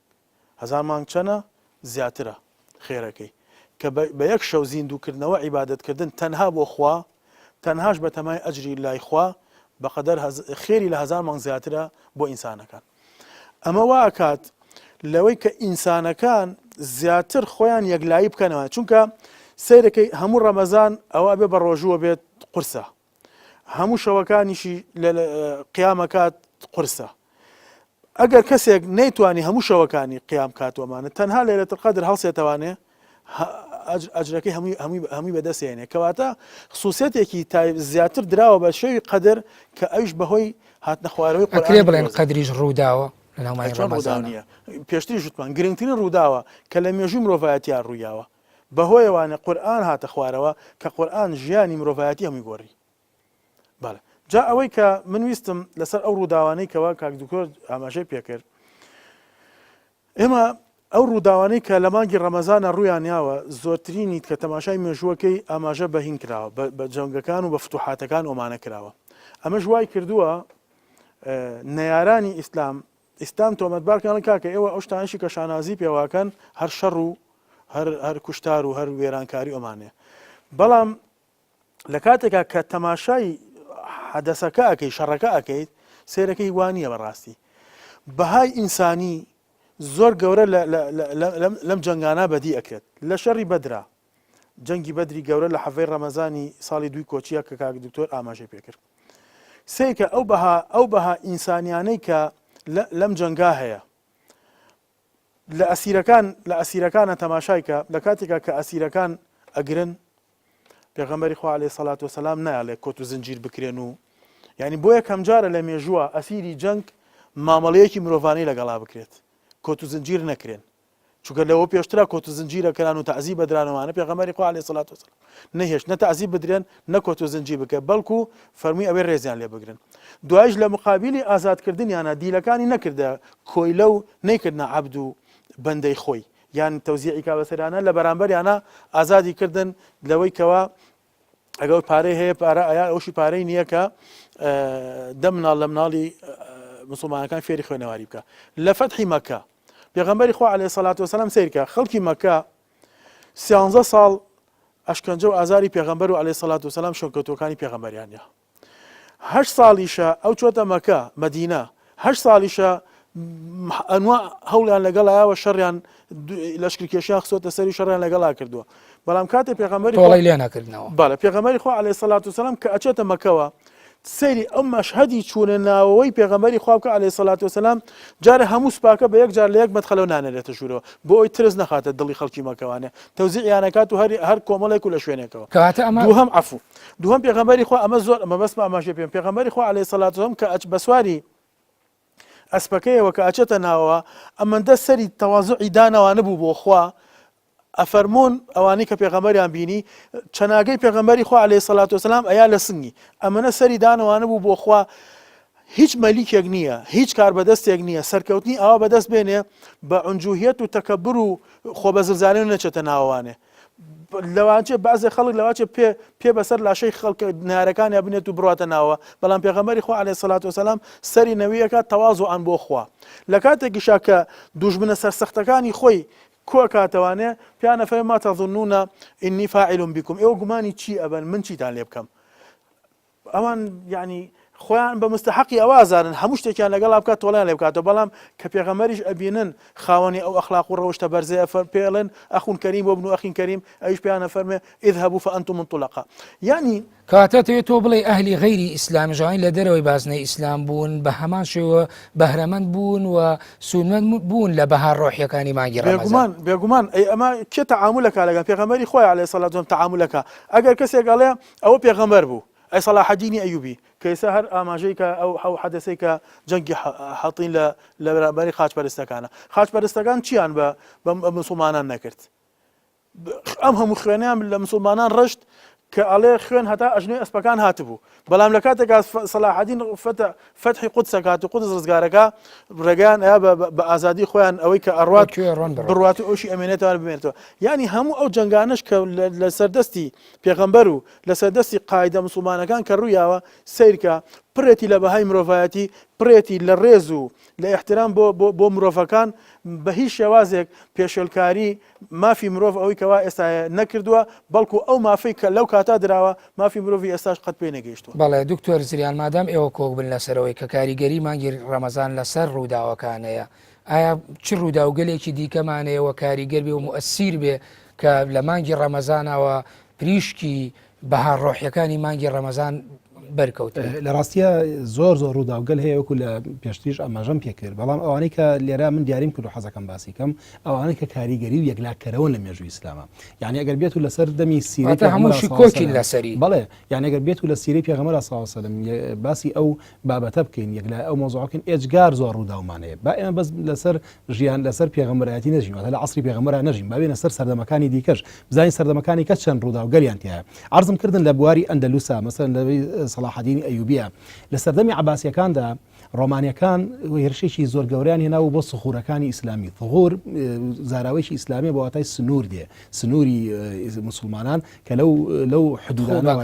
هەزار مانگ چەنە زیاترە خێرەکەی کە بە یەک شەو زیندوو کردنەوە عیبادەت کردن تەنها بۆ خوا تەنهاش بە تەمای ئەجری لای خوا بەقەدەر خێری لە هەزار مانگ زیاترە بۆ ئینسانەکان ئەمە وا ئەکات لەوەی کە ئینسانەکان زیاتر خۆیان یەکلایی بکەنەوە چونکە سیرەکەی هەموو ڕەمەزان ئەوە بێ بە ڕۆژووە بێت قورسە هەموو شەوەکانیشی لە قیامەکات قورسە ئەگەر کەسێک نەیتوانی هەموو شەوەکانی قیام کاتۆمانە تەنها لەیلەت القدر هەڵسێتەوانێ ئەجرەکەی هەمووی هەمووی هەمووی بەدەستێنێ کەواتە خصوصیەتێکی تای زیاتر دراوە بە شەوی قەدر کە ئەویش بەهۆی هاتنە خوارەوەی ئەکرێ قورئانی بڵێن پیرۆزە. قەدریش ڕووداوە لە ناو مانگی چۆن ڕووداو ڕەمەزانە نییە پێشتریش وتمان گرنگترین ڕووداوە کە لە مێژووی مرۆڤایەتیا ڕوویاوە. بەهۆیەوانە قورئان هاتە خوارەوە کە قورئان ژیانی مرۆڤایەتی هەمووی گۆڕی. بەڵێ جا ئەوەی کە من ویستم لەسەر ئەو ڕووداوانەی کەوا کاک دکتۆر ئاماژەی پێکرد ئێمە ئەو ڕووداوانەی کە لە مانگی ڕەمەزانە ڕوویان یاوە زۆرترینی کە تەماشای مێژووەکەی ئاماژە بە هین کراوە بە جەنگەکان و بە فتوحاتەکان ئۆمانە کراوە ئەمەش وای کردووە نەیارانی ئیسلام ئیسلام تۆمەتبار کەن کاکە ئێوە ئەو شتانەشی کە شانازی پێواکەن هەر شەڕ و هەر هەر کوشتار و هەر وێرانکاری ئەمانەیە بەڵام لە کاتێکا کە تەماشای حەدەسەکە ئەکەی شەڕەکە ئەکەیت سێرەکەی وا نییە بەڕاستی بەهای ئینسانی زۆر گەورە لەم جەنگانە بەدی ئەکرێت لە شەڕی بەدرا جەنگی بەدری گەورە لە حەڤەی ڕەمەزانی ساڵی دووی کۆچیە کە کاک دکتۆر ئاماژەی پێکرد سێکە ئەو بەها ئەو بەها ئینسانیانەی کە لەم جەنگا هەیە لە ئەسیرەکان لە ئەسیرەکانە تەماشای کە لە کاتێکا کە ئەسیرەکان ئەگرن پێغەمبەری خوا علیە سەلات وسلام نایەڵێ کۆت و زنجیر بکرێن و یعنی بۆ یەکەم جارە لە مێژووە ئەسیری جەنگ مامەڵەیەکی مرۆڤانەی لەگەڵا بکرێت کۆت و زنجیر نەکرێن چونکە لەوە پێشترا کۆت و زنجیرە کران و تەعزیب بدرانەوانە پێغەمبەری خوا علیە سەلات وسلام نەهێشت نە تەعزیب بدرێن نە کۆت و زنجیر بکە بەڵکو فەرمووی ئەوەی ڕێزیان لێ بگرن دوایش لە مقابلی ئازادکردنیانە دیلەکانی نەکردە کۆیلە و نەیکردنە عەبد و بەندەی خۆی یان تەوزیعی کا بەسەریانە لە بەرامبەریانە ئازادی کردن لەوەی کەوا ئەگەر پارەی هەیە پارە ئەیا ئەوشی پارەی نییە کە دە مناڵ لە مناڵی مسلمانەکان فێری خوێنەواری بکە لە فەتحی مەکە پێغەمبەری خوا عەلەیهی سەلات وەسەلام سەیرکە خەڵکی مەکە سیانزە ساڵ ئەشکەنجە و ئازاری پێغەمبەر و عەلەیهی سەلات وەسەلام شوێنکەوتووەکانی پێغەمبەریان هەشت ساڵیشە ئەو چۆتە مەکە، مەدینە، هەشت ساڵیشە ئەنوا هەوڵیان لەگەڵایەوە شەڕیان لەشکرکێشیان خستۆتە سەری شەڕیان لەگەڵا کردووە بەڵام کاتێ پێغەمبەری تۆڵەی لێ نەکردنەوە بەڵێ پێغەمبەری خوا عەلەیهی سەلات وسەلام کە ئەچێتە مەکەوە سەیری ئەو مەشهەدی چوونە ناوەوەی پێغەمبەری خوا بکە عەلەیهی سەلات وسەلام جارە هەموو سوپاکە بە یەک جار لە یەک مەدخەلەوە نانێرێتە ژوورەوە بۆ ئەوی ترس نەخاتە دڵی خەڵکی مەکەوانێ تەوزیعیانەکات و هەر هەر کۆمەڵێک و لە شوێنێکەوە کەواتە ئەمە دووهەم عەفو دووهەم پێغەمبەری خوا ئەمە زۆر مەبەستمە ئاماژەی پێم پێغەمبەری خوا عەلەیهی سەلات وسەلام کە ئەچ بەسواری ئەسپەکەیەوە کە ئەچێتە ناوەوە ئەمەندە سەری تەوازعی دانەوانە بوو بۆ خوا ئەفەرموون ئەوانەی کە پێغەمبەریان بینی چەناگەی پێغەمبەری خوا عەلەیهی سەلات وسەلام ئەیا لە سنگی ئەمەنە سەری دانەوانە بوو بۆ خوا هیچ مەلیکێک نییە هیچ کاربەدەستێک نییە سەرکەوتنی ئاوا بەدەست بێنێ بە عنجوهیەت و تەکەبر و خۆ بەزلزانین نەچێتە ناوانێ لەوانچێ بەعزێ خەڵک لەواچێ پێ پێ بەسەر لاشەی خەڵکە نارەکانیا بنێت و بڕاتە ناوە بەڵام پێغەمبەری خوا عەلەیهی سەلات وسەلام سەری نەویەکە تەوازوعان بۆ خوا لە کاتێکیشا کە دوژمنە سەرسەختەکانی خۆی کۆکاتەوانێ پیانە فەرموێ ما تظنون انی فاعل بكم ئێوە گومانی چی ئەبەن من چیتان لێ بکەم ئەوان یانی خۆیان بە مستحقی ئەوە ئەزانن هەموو شتێکیان لەگەڵا بکات تۆڵیان لێ بکاتەوە بەڵام کە پێغەمبەریش ئەبینن خاوەنی ئەو ئەخلاق و ڕەوشتە بەرزەیە فەر پێ ئەڵێن ئەخون کەریم وابن ئەخین کەریم ئەویش پێیان ئەفەرمێ اذهبوا فانتم الطلقاء یانی کەواتە ئەتەوێت تۆ بڵێی ئەهلی غەیری ئیسلامیش ئەوانەی لە دەرەوەی بازنەی ئیسلام بوون بە هەمان شێوە بەهرەمەند بوون و سوودمەند بوون لە بەها ڕۆحیەکانی مانگی ڕەمەزان؟ بێگومان بێگومان ئەی ئەمە کێ تەعامول ئەکا لەگەڵ پێغەمبەری خوایە علیە الصلوة والسلام تەعامول ئەکا ئەگەر کەسێک ئەڵێ ئەوە پێغەمبەر بوو ئەی سەلاحەدینی ئەیوبی کە ئێستا هەر ئاماژەی کە ئەو ئەو حەدەسەی کە جەنگی حەتین لە لە بەرامبەری خاچپەرستەکانە خاچپەرستەکان چیان بە بە مسوڵمانان نەکرد ئەم هەموو خوێنیان لە مسوڵمانان ڕشت کە ئەڵێ خوێن هەتا ئەژنۆی ئەسپەکان هاتبوو بەڵام لە کاتێکا سەلاحەدین فەتحی قودسەکات و قودس ڕزگارەکە ڕێگەیان ئەیا بە ئازادی خۆیان ئەوەی کە ئەڕوات بڕوات و ئەوشی ئەمێنێتەوە بمێنێتەوە یعنی هەموو ئەو جەنگانەش کە لەسەر دەستی پێغەمبەر و لەسەر دەستی قایدە مسوڵمانەکان کە ڕوویاوە سەیرکە پڕێتی لە بەهای مرۆڤایەتی پڕێتی لە ڕێز و لە ئیحترام بۆ بۆ مرۆڤەکان بە هیچ شێوازێک پێشێلکاری مافی مرۆڤ ئەوەی کەوا ئێستا هەیە نەکردووە، بەڵکو ئەو مافەی کە لەو کاتە دراوە مافی مرۆڤی ئێستاش قەت پێی نەگەیشتووە. بەڵێ دکتۆر زریان مادام ئێوە کۆک بن لەسەر ئەوەی کە کاریگەری مانگی ڕەمەزان لەسەر ڕووداوەکان هەیە، ئایا چ ڕووداوگەلێکی دیکەمان هەیە و کاریگەر بێ و موئەسیر بێ کە لە مانگی ڕەمەزانەوە پریشکی بەها ڕۆحیەکانی مانگی ڕەمەزان. بەرکەوت؟ لە ڕاستیە زۆر زۆر ڕووداوگەل هەیە وەکو لە پێشتریش ئاماژەم پێکرد، بەڵام ئەوانەی کە لێرە من دیاریم کرد و حەزەکەم باسی کەم ئەوانەی کە کاریگەری و یەکلاکەرەوەن لە مێژووی ئیسلامە. یعنی ئەگەر بێت و لەسەر دەمی سیرەی واتە پێغەمبەر هەمووشی صلی اللە علیه کۆکین وسلم لەسەری. بەڵێ یعنی ئەگەر بێت و لە سیرەی پێغەمبەر صلی اللە علیه وسلم باسی ئەو بابەتە بکەین یەکلا ئەو مەوزوعە بکەین ئێجگار زۆر ڕووداومان هەیە با ئێمە بەس لەسەر ژیان لەسەر پێغەمبەرایەتی نەژین واتە لە عەسری پێغەمبەرا نەژین با بێینە سەر سەردەمەکانی دیکەش بزانین سەردەمەکانی کە چەند ڕووداوگەلیان تیایە عەرزم کردن لە بواری ئەندەلوسا مەسەلەن لە سەڵاحەدینی ئەیوبیە لە سەردەمی عەباسیەکاندا ڕۆمانیەکان هێرشێکی زۆر گەورەیان هێناوە بۆ سخورەکانی ئیسلامی ثغور زاراوەیەکی ئیسلامیە بە واتای سنوور دێ سنووری مسلمانان کە لەو لەو حدودانەوە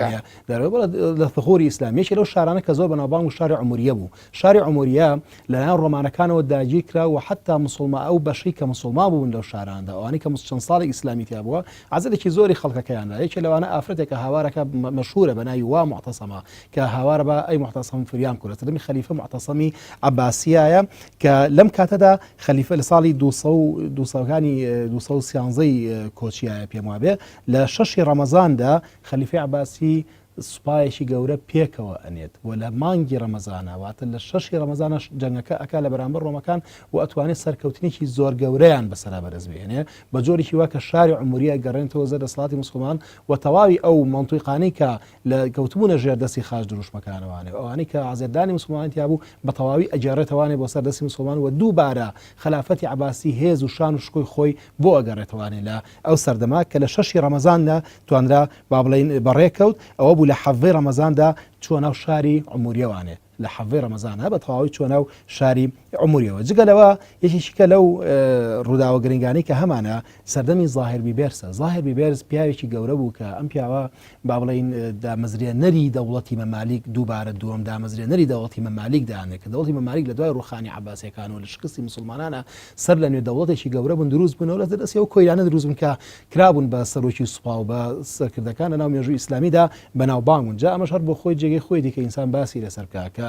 لە ثغوری ئیسلامی یەکێ لەو شارانە کە زۆر بەناوبانگ و شاری عموریە بوو شاری عموریە لەلایەن ڕۆمانەکانەوە داگیر کرا و حەتتا موسڵما ئەو بەشەی کە موسڵمان بوون لەو شاراندا ئەوانەی کە چەند ساڵێک ئیسلامی تیا بووە عەزێتێکی زۆری خەڵکەکەیان دا یەکێ لەوانە ئافرەتێکە هاوارەکە مەشهورە بە ناوی وا موعتەسەمە کە هاوارە بە ئەی موعتەسەم فریام کە لە سەردەمی خەلیفە موعتەسەمی عەباسیایە کە لەم کاتەدا خەلیفە لە ساڵی 200 دووسەکانی 213 کۆچیایە پێم وابێ لە شەشی ڕەمەزاندا خەلیفەی عەباسی سوپایەکی گەورە پێکەوە ئەنێت و لە مانگی ڕەمەزانا واتە لە شەشی ڕەمەزانا جەنگەکە ئەکا لە بەرامبەر ڕۆمەکان و ئەتوانێت سەرکەوتنێکی زۆر گەورەیان بەسەرا بەدەست بهێنێ بە جۆرێکی وا کە شاری عومریە گەڕێنتەوە زەر دەسەڵاتی موسڵمان و تەواوی ئەو مەنتیقانەی کە لە کەوتبوونە ژێر دەستی خاچ دروشمەکانەوانێ و ئەوانەی کە عەزێتدانی موسڵمانانی تیا بوو بە تەواوی ئەگێڕێتەوانێ بۆ سەر دەستی موسڵمان و دووبارە خەلافەتی عەباسی هێز و شان و شکۆی خۆی بۆ ئەگەڕێتەوانێ لە ئەو سەردەمە کە لە شەشی ڕەمەزاندا توانرا با بڵێین بەڕێکەوت، ئەوە بوو لە حەڤەی ڕەمەزاندا چووە ناو شاری عموریەوانێ، لە حەڤەی ڕەمەزانا بە تەواوی چووە ناو شاری عموریەوە. جگە لەوە یەکێکی کە لەو ڕووداوە گرنگانەی کە هەمانە سەردەمی زاهیر بیبێرسە. زاهیر بیبێرس پیاوێکی گەورە بوو کە ئەم پیاوە با بڵێین دامەزرێنەری دەوڵەتی مەمالیک دووبارە دووەم دامەزرێنەری دەوڵەتی مەمالیک دانێ کە دەوڵەتی مەمالیک لە دوای ڕووخانی عەباسیەکان و لە شکستی موسڵمانانە سەر لە نوێ دەوڵەتێکی گەورە بوون دروست بوونەوە لە دەستی ئەو کۆیلانە دروست بوون کە کرابوون بە سەرۆکی سوپا و بە سەرکردەکان لە ناو مێژووی ئیسلامیدا بەناوبانگ بوون جا ئەمەش هەر بۆ خۆی جێگەی خۆیەتی کە ئینسان باسی لەسەر بکا کە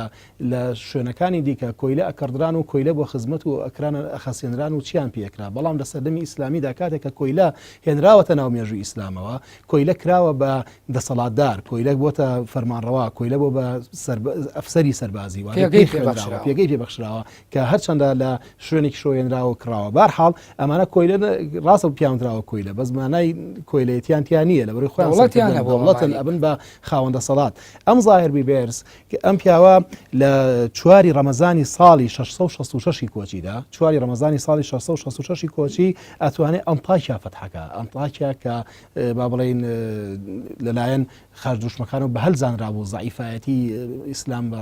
لە شوێنەکانی دیکە کۆیلە ئەکڕدران و کۆیلە بۆ خزمەت و ئەکران ئەخەسێنران و چیان پێ ئەکرا بەڵام لە سەردەمی ئیسلامیدا کاتێک کە کۆیلە هێنراوەتە ناو مێژووی ئیسلامەوە کۆیلە کراوە بە دەسەڵاتدار کۆیلە بۆتە فەرمانڕەوا کۆیلە بۆ بە ئەفسەری سەربازی واتە پێگەی پێی پێ خوێنراوە بەخشراوە. پێگەی پێ بەخشراوە کە هەرچەندە لە شوێنێکی شۆێنراوە کڕاوە بارحاڵ ئەمانە کۆیلە ڕاستە پیاونراوە کۆیلە بەس مانای کۆیلەتیان تیا نییە لە بەری خۆیان دەوڵەتیان هەبووە دەوڵەتن مالیک. ئەبن بە خاوەن دەسەڵات ئەم زاهر بیبێرس کە ئەم پیاوە لە چواری ڕەمەزانی ساڵی 666 کۆچیدا چواری ڕەمەزانی ساڵی 666 کۆچی ئەتوانێت ئەنتاکیا فەتحەکە ئەنتاکیا کە با بڵێین لەلایەن خاچ دروشمەکانەوە بە هەل زانرابوو، زەعیفایەتی ئیسلام بە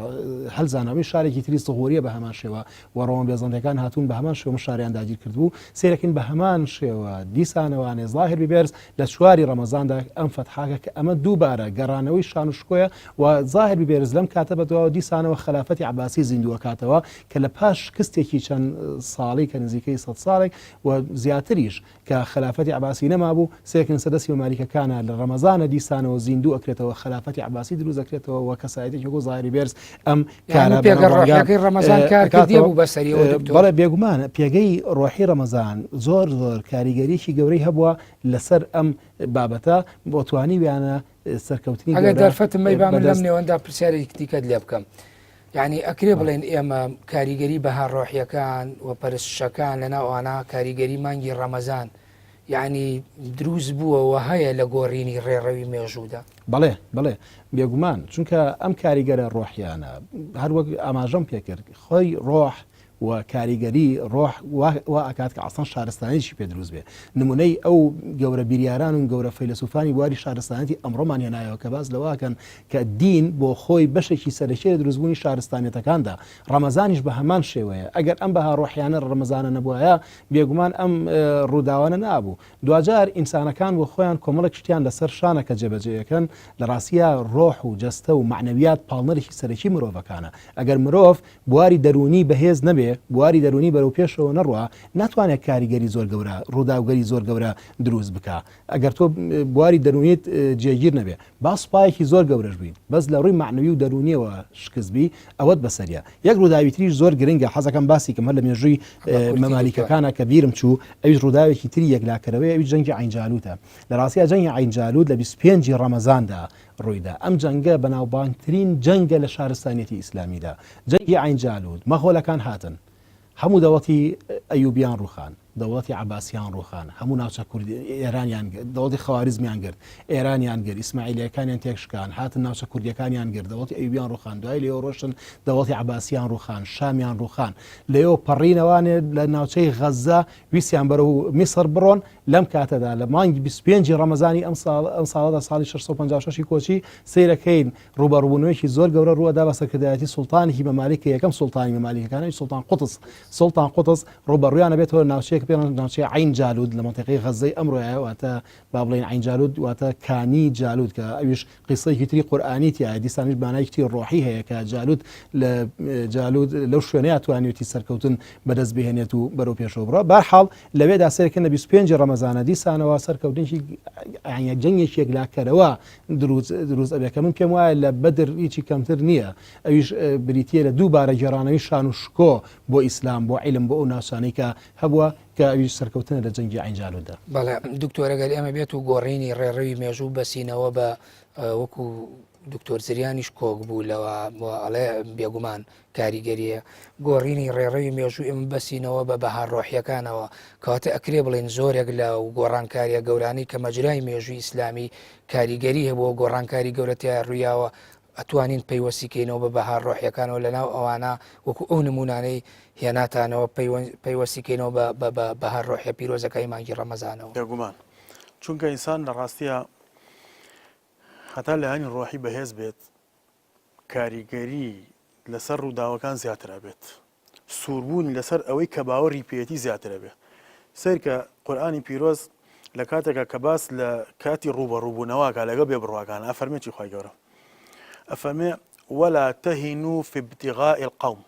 هەل زانراوی، شارێکی تری سغوریە بە هەمان شێوە و ڕۆمە بێزەنتیەکان هاتوون بە هەمان شێوە شاریان داگیر کردبوو، سەیرەکەین بە هەمان شێوە دیسانەوانێ زاهیر بیبێرس لە چواری ڕەمەزاندا ئەم فەتحاکە کە ئەمە دووبارە گەڕانەوەی شان و شکۆیە و زاهیر بیبێرس لەم کاتە بەدواوە دیسانەوە خەلافەتی عەباسی زیندووەکاتەوە کە لە پاش شکستێکی چەند ساڵی کە نزیکەی سەد ساڵێک و زیاتریش کە خەلافەتی عەباسی نەمابوو، سێکن سەر دەستی مەمالیکەکانە لە ڕەمەزانە دیسانەوە زیندوو ئەکرێتەوە خەلافەتی عەباسی دروست ئەکرێتەوە و کەسایەتێکی وەکو زاهیری بێرز ئەم یانی کارە پێگە بەناوبانگە ڕۆحیەکەی ڕەمەزان کارکردیە ئەکاتەوە. بوو بەسەریەوە دکتۆر؟ بەڵێ بێگومان پێگەی ڕۆحی ڕەمەزان زۆر زۆر کاریگەریی گەورەی هەبووە لەسەر ئەم بابەتە بۆ توانیویانە سەرکەوتنی ئەگەر گەورە دەرفەتم مەی با من لەم بەدەست نێوەندا پرسیارێکی دیکەت لێ بکەم. یعنی ئەکرێ بڵێن ئێمە کاریگەری بەها ڕۆحیەکان و پەرستشەکان لەناو ئەوانە کاریگەری مانگی ڕەمەزان یعنی دروست بووە و هەیە لە گۆڕینی ڕێڕەوی مێژوودا؟ بەڵێ بەڵێ بێگومان چونکە ئەم کاریگەرە ڕۆحیانە هەروەک ئاماژەم پێکرد خۆی ڕۆح و کاریگەری ڕۆح وا ئەکات کە ئەسڵەن شارستانیەتیشی پێ دروست بێ. نمونەی ئەو گەورە بیریاران و گەورە فەیلەسوفانی بواری شارستانیەتی ئەمڕۆمان هێنایەوە کە باس لەوە ئەکەن کە دین بۆ خۆی بەشێکی سەرەکیە لە دروستبوونی شارستانیەتەکاندا. ڕەمەزانیش بە هەمان شێوەیە. ئەگەر ئەم بەها ڕۆحیانە لە ڕەمەزانە نەبوایە بێگومان ئەم ڕووداوانە نابوو. دواجار ئینسانەکان بۆ خۆیان کۆمەڵێک شتیان لەسەر شانە کە جێبەجێ ئەکەن، لە ڕاستیا ڕۆح و جەستە و مەعنەویات پاڵنەرێکی سەرەکی مرۆڤەکانە. ئەگەر مرۆڤ بواری دەروونی بەهێز نەبێ، بواری دەروونی بەرەو پێشەوە نەڕوا، ناتوانێ کاریگەری زۆر گەورە، ڕووداوگەری زۆر گەورە دروست بکا. ئەگەر تۆ بواری دەروونیت جێگیر نەبێ، با سوپایەکی زۆر گەورەش بی، بەس لە ڕووی مەعنەوی و دەروونییەوە شکست بی، ئەوەت بەسەریە. یەک ڕووداوی تریش زۆر گرنگە، حەزەکەم باسی کەم، هەر لە مێژووی بە کورتی دکتۆر. مەمالیکەکانە کە بیرم چوو، ئەویش ڕووداوێکی تری یەکلاکەرەوەیە، ئەویش جەنگی عەین جالووتە. لە ڕاستیا جەنگی عەین جالووت لە 25 ی ڕەمەزاندا. ڕوویدا. ئەم جەنگە بەناوبانگترین جەنگە لە شارستانیەتی ئیسلامیدا. جەنگی عەین جالوت، مەغۆلەکان هاتن. هەموو دەوڵەتی ئەیوبیان ڕووخان، دەوڵەتی عەباسیان ڕووخان، هەموو ناوچە کوردی ئێرانیان گرت، دەوڵەتی خەواریزمیان گرت، ئێرانیان گرت، ئیسماعیلییەکانیان تێکشکان، هاتن ناوچە کوردییەکانیان گرت، دەوڵەتی ئەیوبیان ڕووخان، دوای لێوە ڕۆشتن دەوڵەتی عەباسیان ڕووخان، شامیان ڕووخان، لێوە پەڕینەوانێ لە ناوچەی غەززە ویستیان بەرەو میسڕ بڕۆن، لەم کاتەدا لە مانگی 25 ی ڕەمەزانی ئەم ساڵ ئەم ساڵەدا ساڵی 656 ی کۆچی سەیرەکەین ڕووبەڕووبوونەوەیەکی زۆر گەورە ڕووئەدا بە سەرکردایەتی سوڵتانێکی مەمالیک کە یەکەم سوڵتانی مەمالیکەکانە ئەویش سوڵتان قوتز سوڵتان قوتز ڕووبەڕوویان ئەبێتەوە لە ناوچەیەک پێ دەڵێن ناوچەی عەین جالوت لە مەنتیقەی غەززەی ئەمڕۆیە واتە با بڵێین عەین جالوت واتە کانی جالوت کە ئەویش قیسەیەکی تری قورئانی تیایە دیسانیش مانایەکی تری ڕۆحی هەیە کە جالوت لە جالوت لەو شوێنەیە توانیوێتی سەرکەوتن بەدەست بهێنێت و بەرەو پێشەوە بڕوا بارحاڵ لەوێدا سەیرکەن لە 25 ڕەمەزانە دیسانەوە سەرکەوتنێکی جەنگێکی یەکلاکەرەوە دروست دروست ئەبێ کە من پێم وایە لە بەدر هیچی کەمتر نییە ئەویش بریتە لە دووبارە گێڕانەوەی شان و شکۆ بۆ ئیسلام بۆ عیلم بۆ ئەو ناوچانەی کە هەبووە کە ئەویش سەرکەوتنە لە جەنگی عەین جالوتدا. بەڵێ دکتۆر ئەگەر ئێمە بێت و گۆڕینی ڕێڕەوی مێژوو بەسینەوە بە وەکو دکتۆر زریانیش کۆک بوو لەوە ئەڵێ بێگومان کاریگەریە گۆڕینی ڕێڕەوی مێژوو ئێمە بەسینەوە بە بەها ڕۆحیەکانەوە کەواتە ئەکرێ بڵێن زۆرێک لە گۆڕانکاریە گەورانی کە مەجرای مێژووی ئیسلامی کاریگەری هەبووە گۆڕانکاری گەورەتیا ڕوویاوە ئەتوانین پەیوەستی کەینەوە بە بەها ڕۆحیەکانەوە لەناو ئەوانە وەکو ئەو نمونانەی هێناتانەوە پەیوەستی کەینەوە بە بەها ڕۆحیە پیرۆزەکانی مانگی ڕەمەزانەوە. بێگومان چونکە ئینسان لە ڕاستیا هەتا لایەنی ڕۆحی بەهێز بێت کاریگەری لەسەر ڕووداوەکان زیاتر ئەبێت سووربوونی لەسەر ئەوەی کە باوەڕی پێیەتی زیاتر ئەبێ. سەیرکە قورئانی پیرۆز لە کاتێکا کە باس لە کاتی ڕووبەڕووبوونەوە ئەکا لەگەڵ بێبڕواکان ئەفەرمێ چی خوای گەورە ئەفەرمێ ولا تهنوا في ابتغاء القوم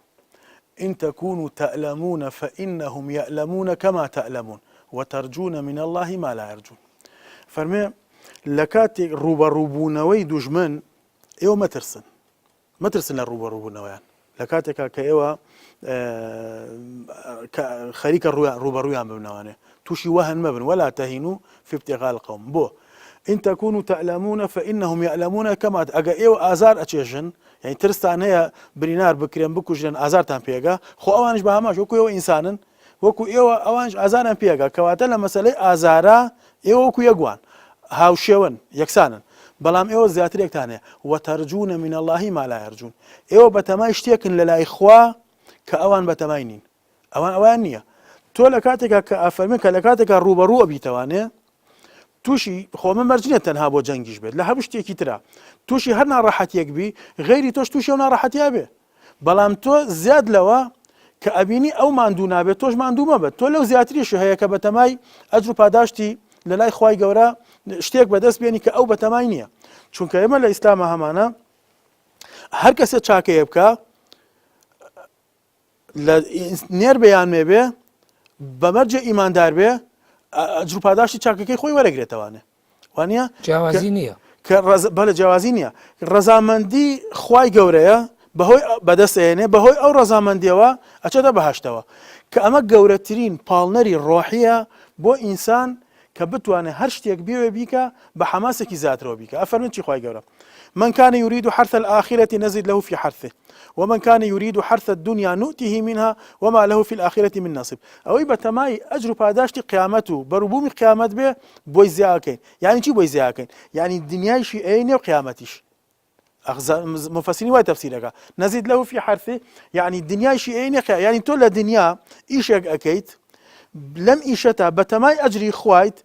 إن تكونوا تألمون فإنهم يألمون كما تألمون وترجون من الله ما لا يرجون فەرمێ لە کاتێک ڕووبەڕووبوونەوەی دوژمن ئێوە مەترسن مەترسن لە ڕووبەڕووبوونەوەیان لە کاتێکا کە ئێوە خەریکە ڕووبەڕوویان ببنەوانێ تووشی وەهن مەبن ولا تهینوا في ابتغاء القوم بۆ إن تكونوا تألمون فإنهم يألمون كما ئەگە ئێوە ئازار ئەچێژن یعنی ترستان هەیە برینار بکرێن بکوژرێن ئازارتان پێگا خۆ ئەوانش بە هەماش وەکو ئێوە ئینسانن وەکو ئێوە ئەوانش ئازاریان پێگا کەواتە لە مەسەلەی ئازارا ئێوە وەکو یەک وان هاوشێوەن یەکسانن بەڵام ئێوە زیاترێکتان هەیە وترجون من اللە ما لا یرجون ئێوە بەتەمای شتێکن لە لای خوا کە ئەوان بەتەمای نین ئەوان ئەوان نییە تۆ لە کاتێکا کە ئەفەرمێ کە لە کاتێکا ڕووبەڕوو ئەبیتەوانێ تووشی خۆ من مەرج نییە تەنها بۆ جەنگیش بێت لە هەموو شتێکی ترا تووشی هەر ناڕەحەتیەک بی غەیری تۆش تووشی ئەو ناڕەحەتیە بێ بەڵام تۆ زیاد لەوە کە ئەبینی ئەو ماندوو نابێت تۆش ماندوو مەبە تۆ لەو زیاتریش هەیە کە بەتەمای ئەجر و پاداشتی لە لای خوای گەورە شتێک بەدەست بێنی کە ئەو بەتەمای نییە چونکە ئێمە لە ئیسلامە هەمانە هەر کەسێ چاکەیە بکە لە نێر بێ یان مێ بێ بە مەرجێ ئیماندار بێ ئەجر و پاداشتی چاکەکەی خۆی وەرەگرێتەوانێ وانە جیاوازی نییە کە بەلە جیاوازی نییە ڕەزامەندی خوای گەورەیە بەهۆی بەدەستێنێ بەهۆی ئەو ڕەزامەندیەوە ئەچێتە بەهشتەوە کە ئەمە گەورەترین پاڵنەری ڕۆحیە بۆ ئینسان کە بتوانێت هەر شتێک بێوێ بیکە بە حەماسێکی زیاترەوە بیکە ئەفەرمن چی خوای گەورە من كان يريد حرث الآخرة نزد له في حرثه ومن كان يريد حرث الدنيا نؤته منها وما له في الآخرة من نصيب ئەوەی بەتەمای ئەجر و پاداشتی قیامەت و بەروبوومی قیامەت بێ بۆی زیاکەین یعنی چی بۆی زیاکەین یعنی دنیایشی ئەی نێو قیامەتیش مفسرین وای تەفسیرەکە نزید له في حرثه یعنی دنیایشی ئەی نێ یعنی تۆ لە دنیا ئیشێک ئەکەیت لەم ئیشەتا بەتەمای ئەجری خوایت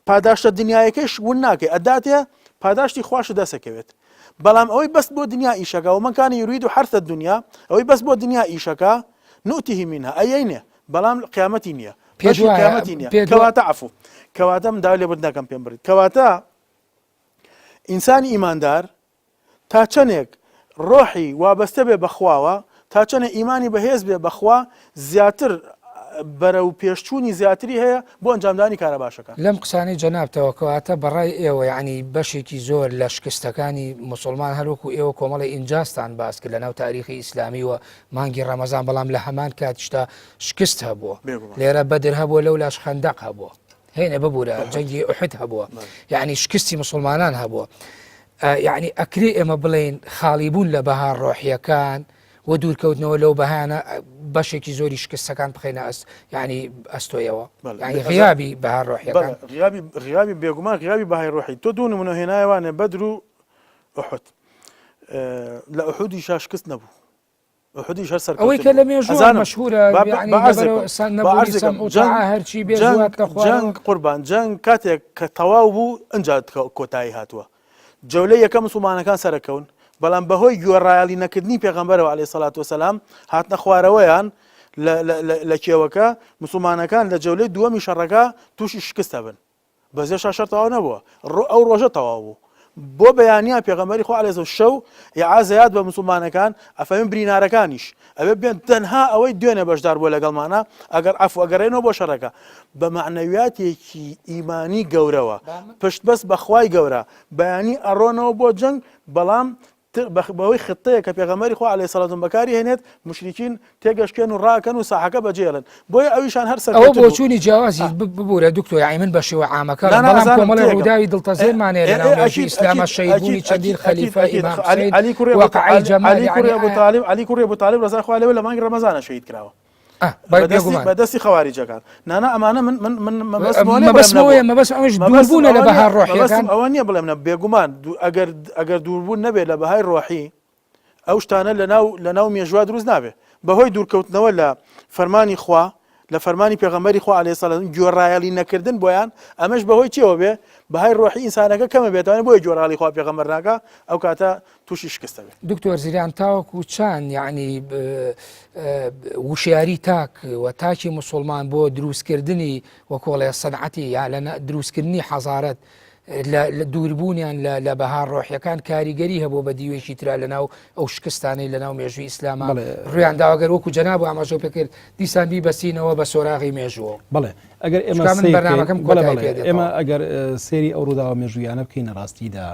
پاداشتە دنیایەکەش ون ناکەی ئەداتێ پاداشتی خواشت دەسەکەوێت بەڵام ئەوەی بەس بۆ دنیا ئیشەکە ومن كان يريد حرث الدنيا ئەوەی بەس بۆ دنیا ئیشەکە نؤته منها ئەیەینێ بەڵام قیامەتی نییە پێش قیامەتی نییە کەواتە عفو کەواتە من داوای لێبوردن دەکەم پێم بڕیت کەواتە ئینسانی ئیماندار تا چەنێک ڕۆحی وابەستە بێ بە خواوە، تا چەنێ ئیمانی بەهێز بێ بە خوا، زیاتر بەرەو پێشچوونی زیاتری هەیە بۆ ئەنجامدانی کارە باشەکان. لەم قسانەی جەنابتەوە کەواتە بەڕای ئێوە یەعنی بەشێکی زۆر لە شکستەکانی موسوڵمان هەر وەکو ئێوە کۆمەڵی ئینجازتان باس کرد لەناو تاریخی ئیسلامی و مانگی ڕەمەزان بەڵام لە هەمان کاتیشدا شکست هەبووە لێرە بەدر هەبووە لەولاش خەندەق هەبووە هێنە ببوورە جەنگی ئوحد هەبووە یعنی شکستی مسلمانان هەبووە. یعنی ئەکرێ ئێمە بڵێین خاڵی بوون لە بەها ڕۆحیەکان و دوورکەوتنەوە لەو بەهانە بەشێکی زۆری شکستەکان بخینە ئەست یعنی ئەستۆیەوە یعنی غیابی بەها ڕۆحیەکان غیابی غیابی بێگومان غیابی بەهای ڕۆحی تۆ دوو نمونە هێنایوانێ بەدر و ئوحد لە ئوحودیشا شکست نەبوو ئوحودیش هەر سەرکەوتن ئەوەی کە لە مێژوو ئەزانم. مەشهورە با- با- یعنی با عەرزێک لەبەرەوە بکەم. سان با نەبوونی عەرزێک سەمع بکەم. و جەنگ تاعە هەرچی بێ جەنگ زوات لە خوارەوە جەنگ قوربان جەنگ کاتێک کە تەواو بوو ئەنجا کۆتایی هاتووە جەولەی یەکەم مسوڵمانەکان سەرەکەون بەڵام بەهۆی گوێڕایەڵی نەکردنی پێغەمبەرەوە عەلەیهی سەڵات وەسەلام هاتنە خوارەوەیان لە کێوەکە مسوڵمانەکان لە جەولەی دووەمی شەڕەکە تووشی شکست ئەبن بەس هێشتا شەر تەواو نەبووە ڕۆ ئەو ڕۆژە تەواو بوو بۆ بەیانیان پێغەمبەری خوا عەلەیهی شەو ئیعازەیات بە مسوڵمانەکان ئەفەرموێ برینارەکانیش ئەبێ بێن تەنها ئەوەی دوێنێ بەشدار بووە لەگەڵمانە ئەگەر عەفو ئەگەڕێنەوە بۆ شەڕەکە بە مەعنەویاتێکی ئیمانی گەورەوە پشت بەست بە خوای گەورە بەیانی ئەڕۆنەوە بۆ جەنگ بەڵام بەهۆی خطەیە کە پێغەمبەری خوا علیە سلام بەکاری هێنێت مشریکین تێگەشکێن و ڕاکەن و ساحەکە بەجێڵن بۆیە ئەویشان هەر ئەوە بۆچوونی جیاوازی ببوورە دکتۆر یاعی من بە شێوە عامەکە بەڵام کۆمەڵی ڕووداوی دڵتەزێنمان هەیە لەناو مێژووی ئیسلاما شەهیدبوونی چەندین خەلیفە ئیمام حوسەین واقعەی جەمال علی کوڕی ئەبو تالیب علی کوڕی ئەبو تالیب ڕەزای خوا لێ لە مانگی ڕەمەزانە شەهید کراوە بەدەستی خەواریجەکان نانا ئەمانە من من من مەبەستمەوەیە مەبەست ئەوەش دووربوونە لە بەها ڕۆحیەکان ئەوە نییە بڵێم نە بێگومان ئەگەر ئەگەر دووربوون نەبێت لە بەهای ڕۆحی ئەو شتانە لەناو لەناو مێژوا دروست نابێت بەهۆی دوورکەوتنەوە لە فەرمانی خوا لە فەرمانی پێغەمبەری خوا عەلەیهی سەلام گوێڕایەڵی نەکردن بۆیان ئەمەش بەهۆی چیەوە بێ بەهای ڕۆحی ئینسانەکە کەمە بێتوانێت بۆیە گوێڕاڵی خوا پێغەمبەر ناکا ئەو کاتە تووشی شکست دەبێت. دکتۆر زیران تاوەکو چەند یعنی وشیاری تاک و تاکی مسلمان بۆ دروستکردنی وەکۆڵێ سەنعەتی یا لە دروستکردنی حەزارەت لە دووربوونیان لە بەها ڕۆحیەکان کاریگەری هەبوو بە دیوێکی ترا لەناو ئەو شکستانەی لەناو مێژووی ئیسلاما ڕویان داوەگەر وەکو جەناب و ئاماژە پێکرد دیسان بیبەستینەوە بە سۆراغی مێژووە. بەڵێ ئەگەر ئێمە بەرنامەکەم ئێمە ئەگەر سێری ئەو ڕووداوە مێژوویانە بکەین ڕاستیدا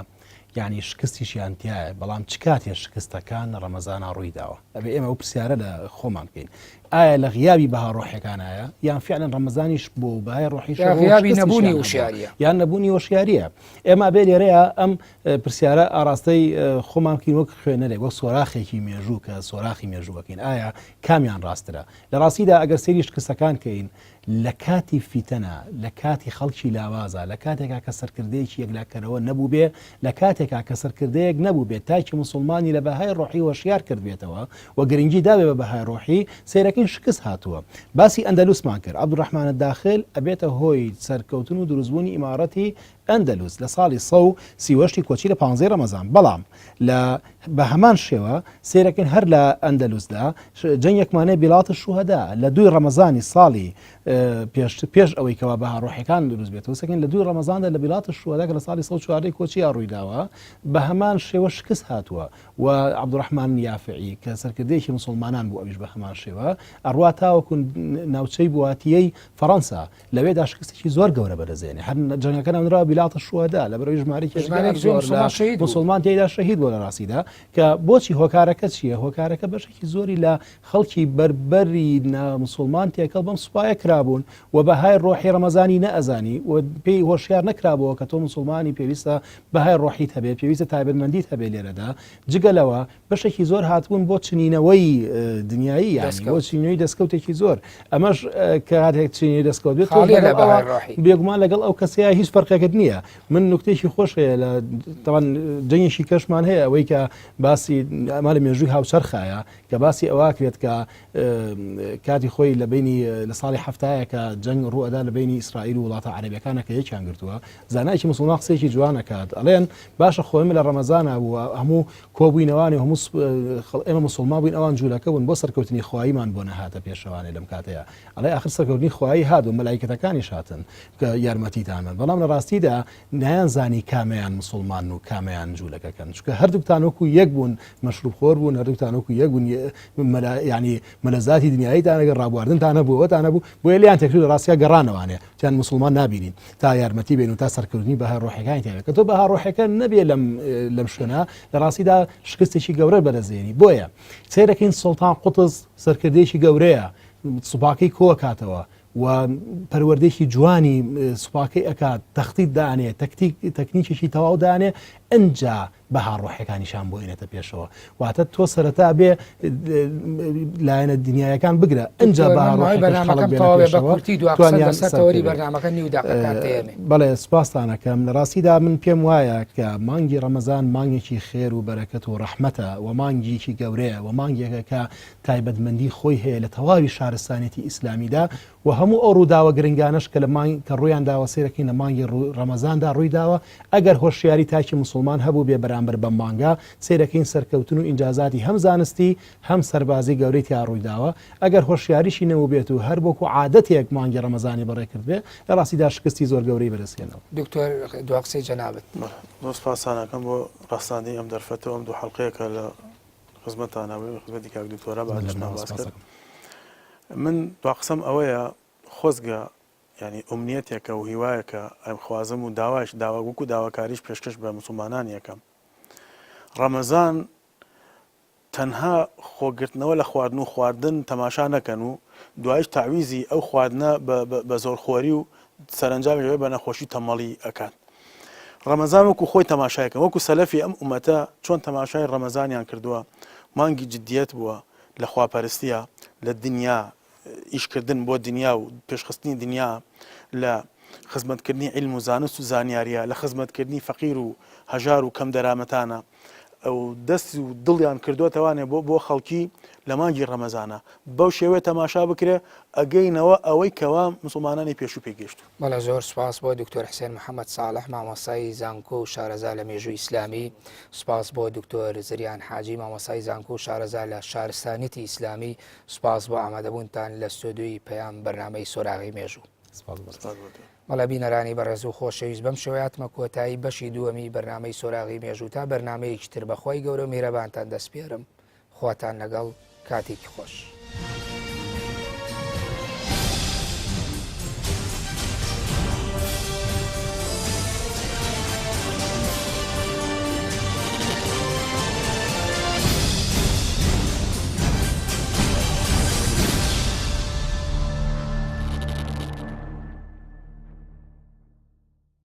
یانی شکستیشیان تیایە بەڵام چ کاتێ شکستەکان لە ڕەمەزانا ڕووی داوە ئەبێ ئێمە ئەو پرسیارە لە خۆمان بکەین ئایا لە غیابی بەها ڕۆحەکانایە یان فعلەن ڕەمەزانیش بۆ بەهای ڕۆحی غیابی نەبوونی وشیاریە یان نەبوونی وشیاریە ئێمە بێ لێرەیە ئەم پرسیارە ئاراستەی خۆمان بکەین وەک خوێنەرێک وەک سۆراخێکی مێژوو کە سۆراخی مێژووەکەین ئایا کامیان ڕاسترە لە ڕاستیدا ئەگەر سەیری شکستەکان کەین لە کاتی فیتەنە، لە کاتی خەڵکی لاوازا، لە کاتێکا کە سەرکردەیەکی یەکلاکەرەوە نەبووبێ، لە کاتێکا کە سەرکردەیەک نەبووبێ تاکی موسوڵمانی لە بەهای ڕۆحی هۆشیار کردبێتەوە و گرنگی دابێ بە بەهای ڕۆحی، سەیرەکەین شکست هاتووە. باسی ئەندەلوسمان کرد، عەبدولڕەحمان الداخل ئەبێتە هۆی سەرکەوتن و دروستبوونی ئیماڕەتی ئەندەلوس لە ساڵی 138 ی کۆچی لە پانزەی ڕەمەزان، بەڵام لە بە هەمان شێوە سەیرەکەین هەر لە ئەندەلوسدا جەنگێکمان هەیە بلاط الشهداء لە دووی ڕەمەزانی ساڵی پێش پێش ئەوەی کەوا بەها ڕۆحیەکان دروست بێتەوە سەکەین لە دووی ڕەمەزاندا لە بلاط الشهداء کە لە ساڵی 114 کۆچییا ڕوویداوە بە هەمان شێوە شکست هاتووە و عەبدوڕەحمان یافعی کە سەرکردەیەکی موسڵمانان بوو ئەویش بە هەمان شێوە ئەڕوا تاوەکو ناوچەی بواتیەی فەڕەنسا لەوێدا شکستێکی زۆر گەورە بەدەستێنێ هەر جەنگەکە ناونراوە بلاط الشهداء لەبەرئەوەی ژمارەیەکی ژمارەیەک زۆر زۆر لە موسڵمان شەهید بوو. موسڵمان تێیدا شەهید بووە لە ڕاستیدا کە بۆچی هۆکارەکە چییە هۆکارەکە بەشێکی زۆری لە خەڵکی بەربەری ناموسڵمان تێکەڵ بەم سوپایە کرابوون و بەهای ڕۆحی ڕەمەزانی نەئەزانی و پێی هۆشیار نەکرابەوە کە تۆ موسڵمانی پێویستە بەهای ڕۆحیت هەبێ پێویستە تایبەتمەندیت هەبێ لێرەدا جگە لەوە بەشێکی زۆر هاتبوون بۆ چنینەوەی دنیایی یانی بۆ چنینەوەی دەستکەوتێکی زۆر ئەمەش کاتێک چنینەوەی دەستکەوت بێت بێگومان لەگەڵ ئەو کەسەیە هیچ فەرقێکت نییە من نکتێکی خۆش هەیە لە تاوان جەنگێکی کەشمان هەیە ئەوەی کە باسی ئەمە لە مێژووی هاوچەرخایە کە باسی ئەوە کرێت کە کاتی خۆی لە بینی لە ساڵی هەفتایە کە جەنگ ڕوئەدا لە بینی ئیسرائیل و وڵاتە عەرەبیەکانە کە یەکیان گرتووە زانایەکی مسلمان قسەیەکی جوان ئەکات ئەڵێن باشە خۆ ئێمە لە ڕەمەزانا بووە هەموو کۆبووینەوانێ هەموو ئێمە مسلمان بووین ئەوان جوولەکە بوون بۆ سەرکەوتنی خواییمان بۆ نەهاتە پێشەوانێ لەم کاتەیە ئەڵێ ئاخر سەرکەوتنی خوایی هات و مەلایکەتەکانیش هاتن کە یارمەتیتان بن بەڵام لە ڕاستیدا نایانزانی کامەیان مسلمان و کامەیان جوولەکەکەن چونکە هەردووکتان وەکو یەک بوون مەشروب خۆر بوون هەردووکتان وەکو یەک بوون مەلا یعنی مەلەزاتی دنیاییتان ئەگەر ڕابواردنتان هەبوو ئەوەتان هەبوو بۆیە لێیان تێکچوو لە ڕاستیا گەڕانەوانێ تیان موسڵمان نابینین تا یارمەتی بێن و تا سەرکەوتنی بەها ڕۆحەکانی تیاێت کە تۆ بەها ڕۆحەکە نەبێ لەم لەم شوێنە لە ڕاستیدا شکستێکی گەورە بەدەستێنی بۆیە سەیرەکەین سوڵتان قوتز سەرکردەیەکی گەورەیە سوپاکەی کۆکاتەوە. و پەروەردەیەکی جوانی سوپاکەی ئەکات، تەختیت دانێ، تەکتیک تەکنیکێکی تەواو دانێ، ئنجا بەها ڕۆحیەکانیشان بۆ ئێنێتە پێشەوە. واتە تۆ سەرەتا بێ لایەنە دنیایەکان بگرە، ئنجا دکتۆر بەها من ماوەی ڕۆحیەکەش خەڵک بەرنامەکەم بێنە تەواوێ بە پێشەوە، کورتی دوا قسەت توانیان لەسەر تەوەری سەرکەوێ. بەرنامەکە نیو دەقەکان تێیەمێ. بەڵێ سوپاستان ئەکەم. لە ڕاستیدا من پێم وایە کە مانگی ڕەمەزان مانگێکی خێر و بەرەکەت و ڕەحمەتە و مانگێکی گەورەیە و مانگێکە کە تایبەتمەندی خۆی هەیە لە تەواوی شارستانیەتی ئیسلامیدا و هەموو ئەو ڕووداوە گرنگانەش کە لە مانگ کە ڕوویان داوە سەیرەکەین لە مانگی ڕەمەزاندا ڕووی داوە ئەگەر هۆشیاری تاکی موسڵمان هەبووبێ بەرامبەر بەم مانگە سەیرەکەین سەرکەوتن و ئینجازاتی هەم زانستی هەم سەربازی گەورەی تیا ڕووی داوە ئەگەر هۆشیاریشی نەبووبێت و هەر وەکو عادەتێک مانگی ڕەمەزانی بەڕێ کردبێ لە ڕاستیدا شکستی زۆر گەورەی بەدەست هێناوە. دکتۆر دوا قسەی جەنابت. بەڵێ زۆر سوپاستان ئەکەم بۆ ڕەخساندنی ئەم دەرفەتە و ئەم دوو حەڵقەیە کە لە خزمەتتان بووین، خزمەتی کاک دکتۆرە باشمان باس کرد. من دوا قسەم ئەوەیە خۆزگە یعنی ئومنیەتێکە و هیوایەکە ئەمخوازم و داواش داوا وەکو داواکاریش پێشکەش بە مسلمانان یەکەم ڕەمەزان تەنها خۆگرتنەوە لە خواردن و خواردن تەماشا نەکەن و دوایش تەعویزی ئەو خواردنە بە زۆرخۆری و سەرەنجامیش ئەبێ بە نەخۆشی تەمەڵی ئەکات. ڕەمەزان وەکو خۆی تەماشای کەن وەکو سەلەفی ئەم ئومەتە چۆن تەماشای ڕەمەزانیان کردووە مانگی جدیەت بووە لە خواپەرستیە لە دنیا ئیشکردن بۆ دنیا و پێشخستنی دنیا لە خزمەتکردنی عیلم و زانست و زانیاریە لە خزمەتکردنی فەقیر و هەژار و کەم دەرامەتانە و دەست و دڵیان کردوتەوانێ بۆ بۆ خەڵکی لە مانگی ڕەمەزانە بەو شێوەیە تەماشا بکرێ ئەگەینەوە ئەوەی کەوا مسوڵمانانی پێشوو پێی گەیشتوون. بەڵێ زۆر سوپاس بۆ دکتۆر حسێن محەمەد ساڵح مامۆستای زانکۆ و شارەزا لە مێژووی ئیسلامی، سوپاس بۆ دکتۆر زریان حاجی مامۆستای زانکۆ و شارەزا لە شارستانیەتی ئیسلامی، سوپاس بۆ ئامادەبوونتان لە ستۆدیۆی پەیام بەرنامەی سۆراغی مێژوو. سپاس بۆ سپاس بۆ تۆ. بەڵێ بینەرانی بەڕێز و خۆشەویست بەم شێوەیە هاتمە کۆتایی بەشی دووەمی بەرنامەی سۆراغی مێژوو تا بەرنامەیەکی تر بەخوای گەورە و میهرەبانتان دەسپێرم خواتان لەگەڵ کاتێکی خۆش.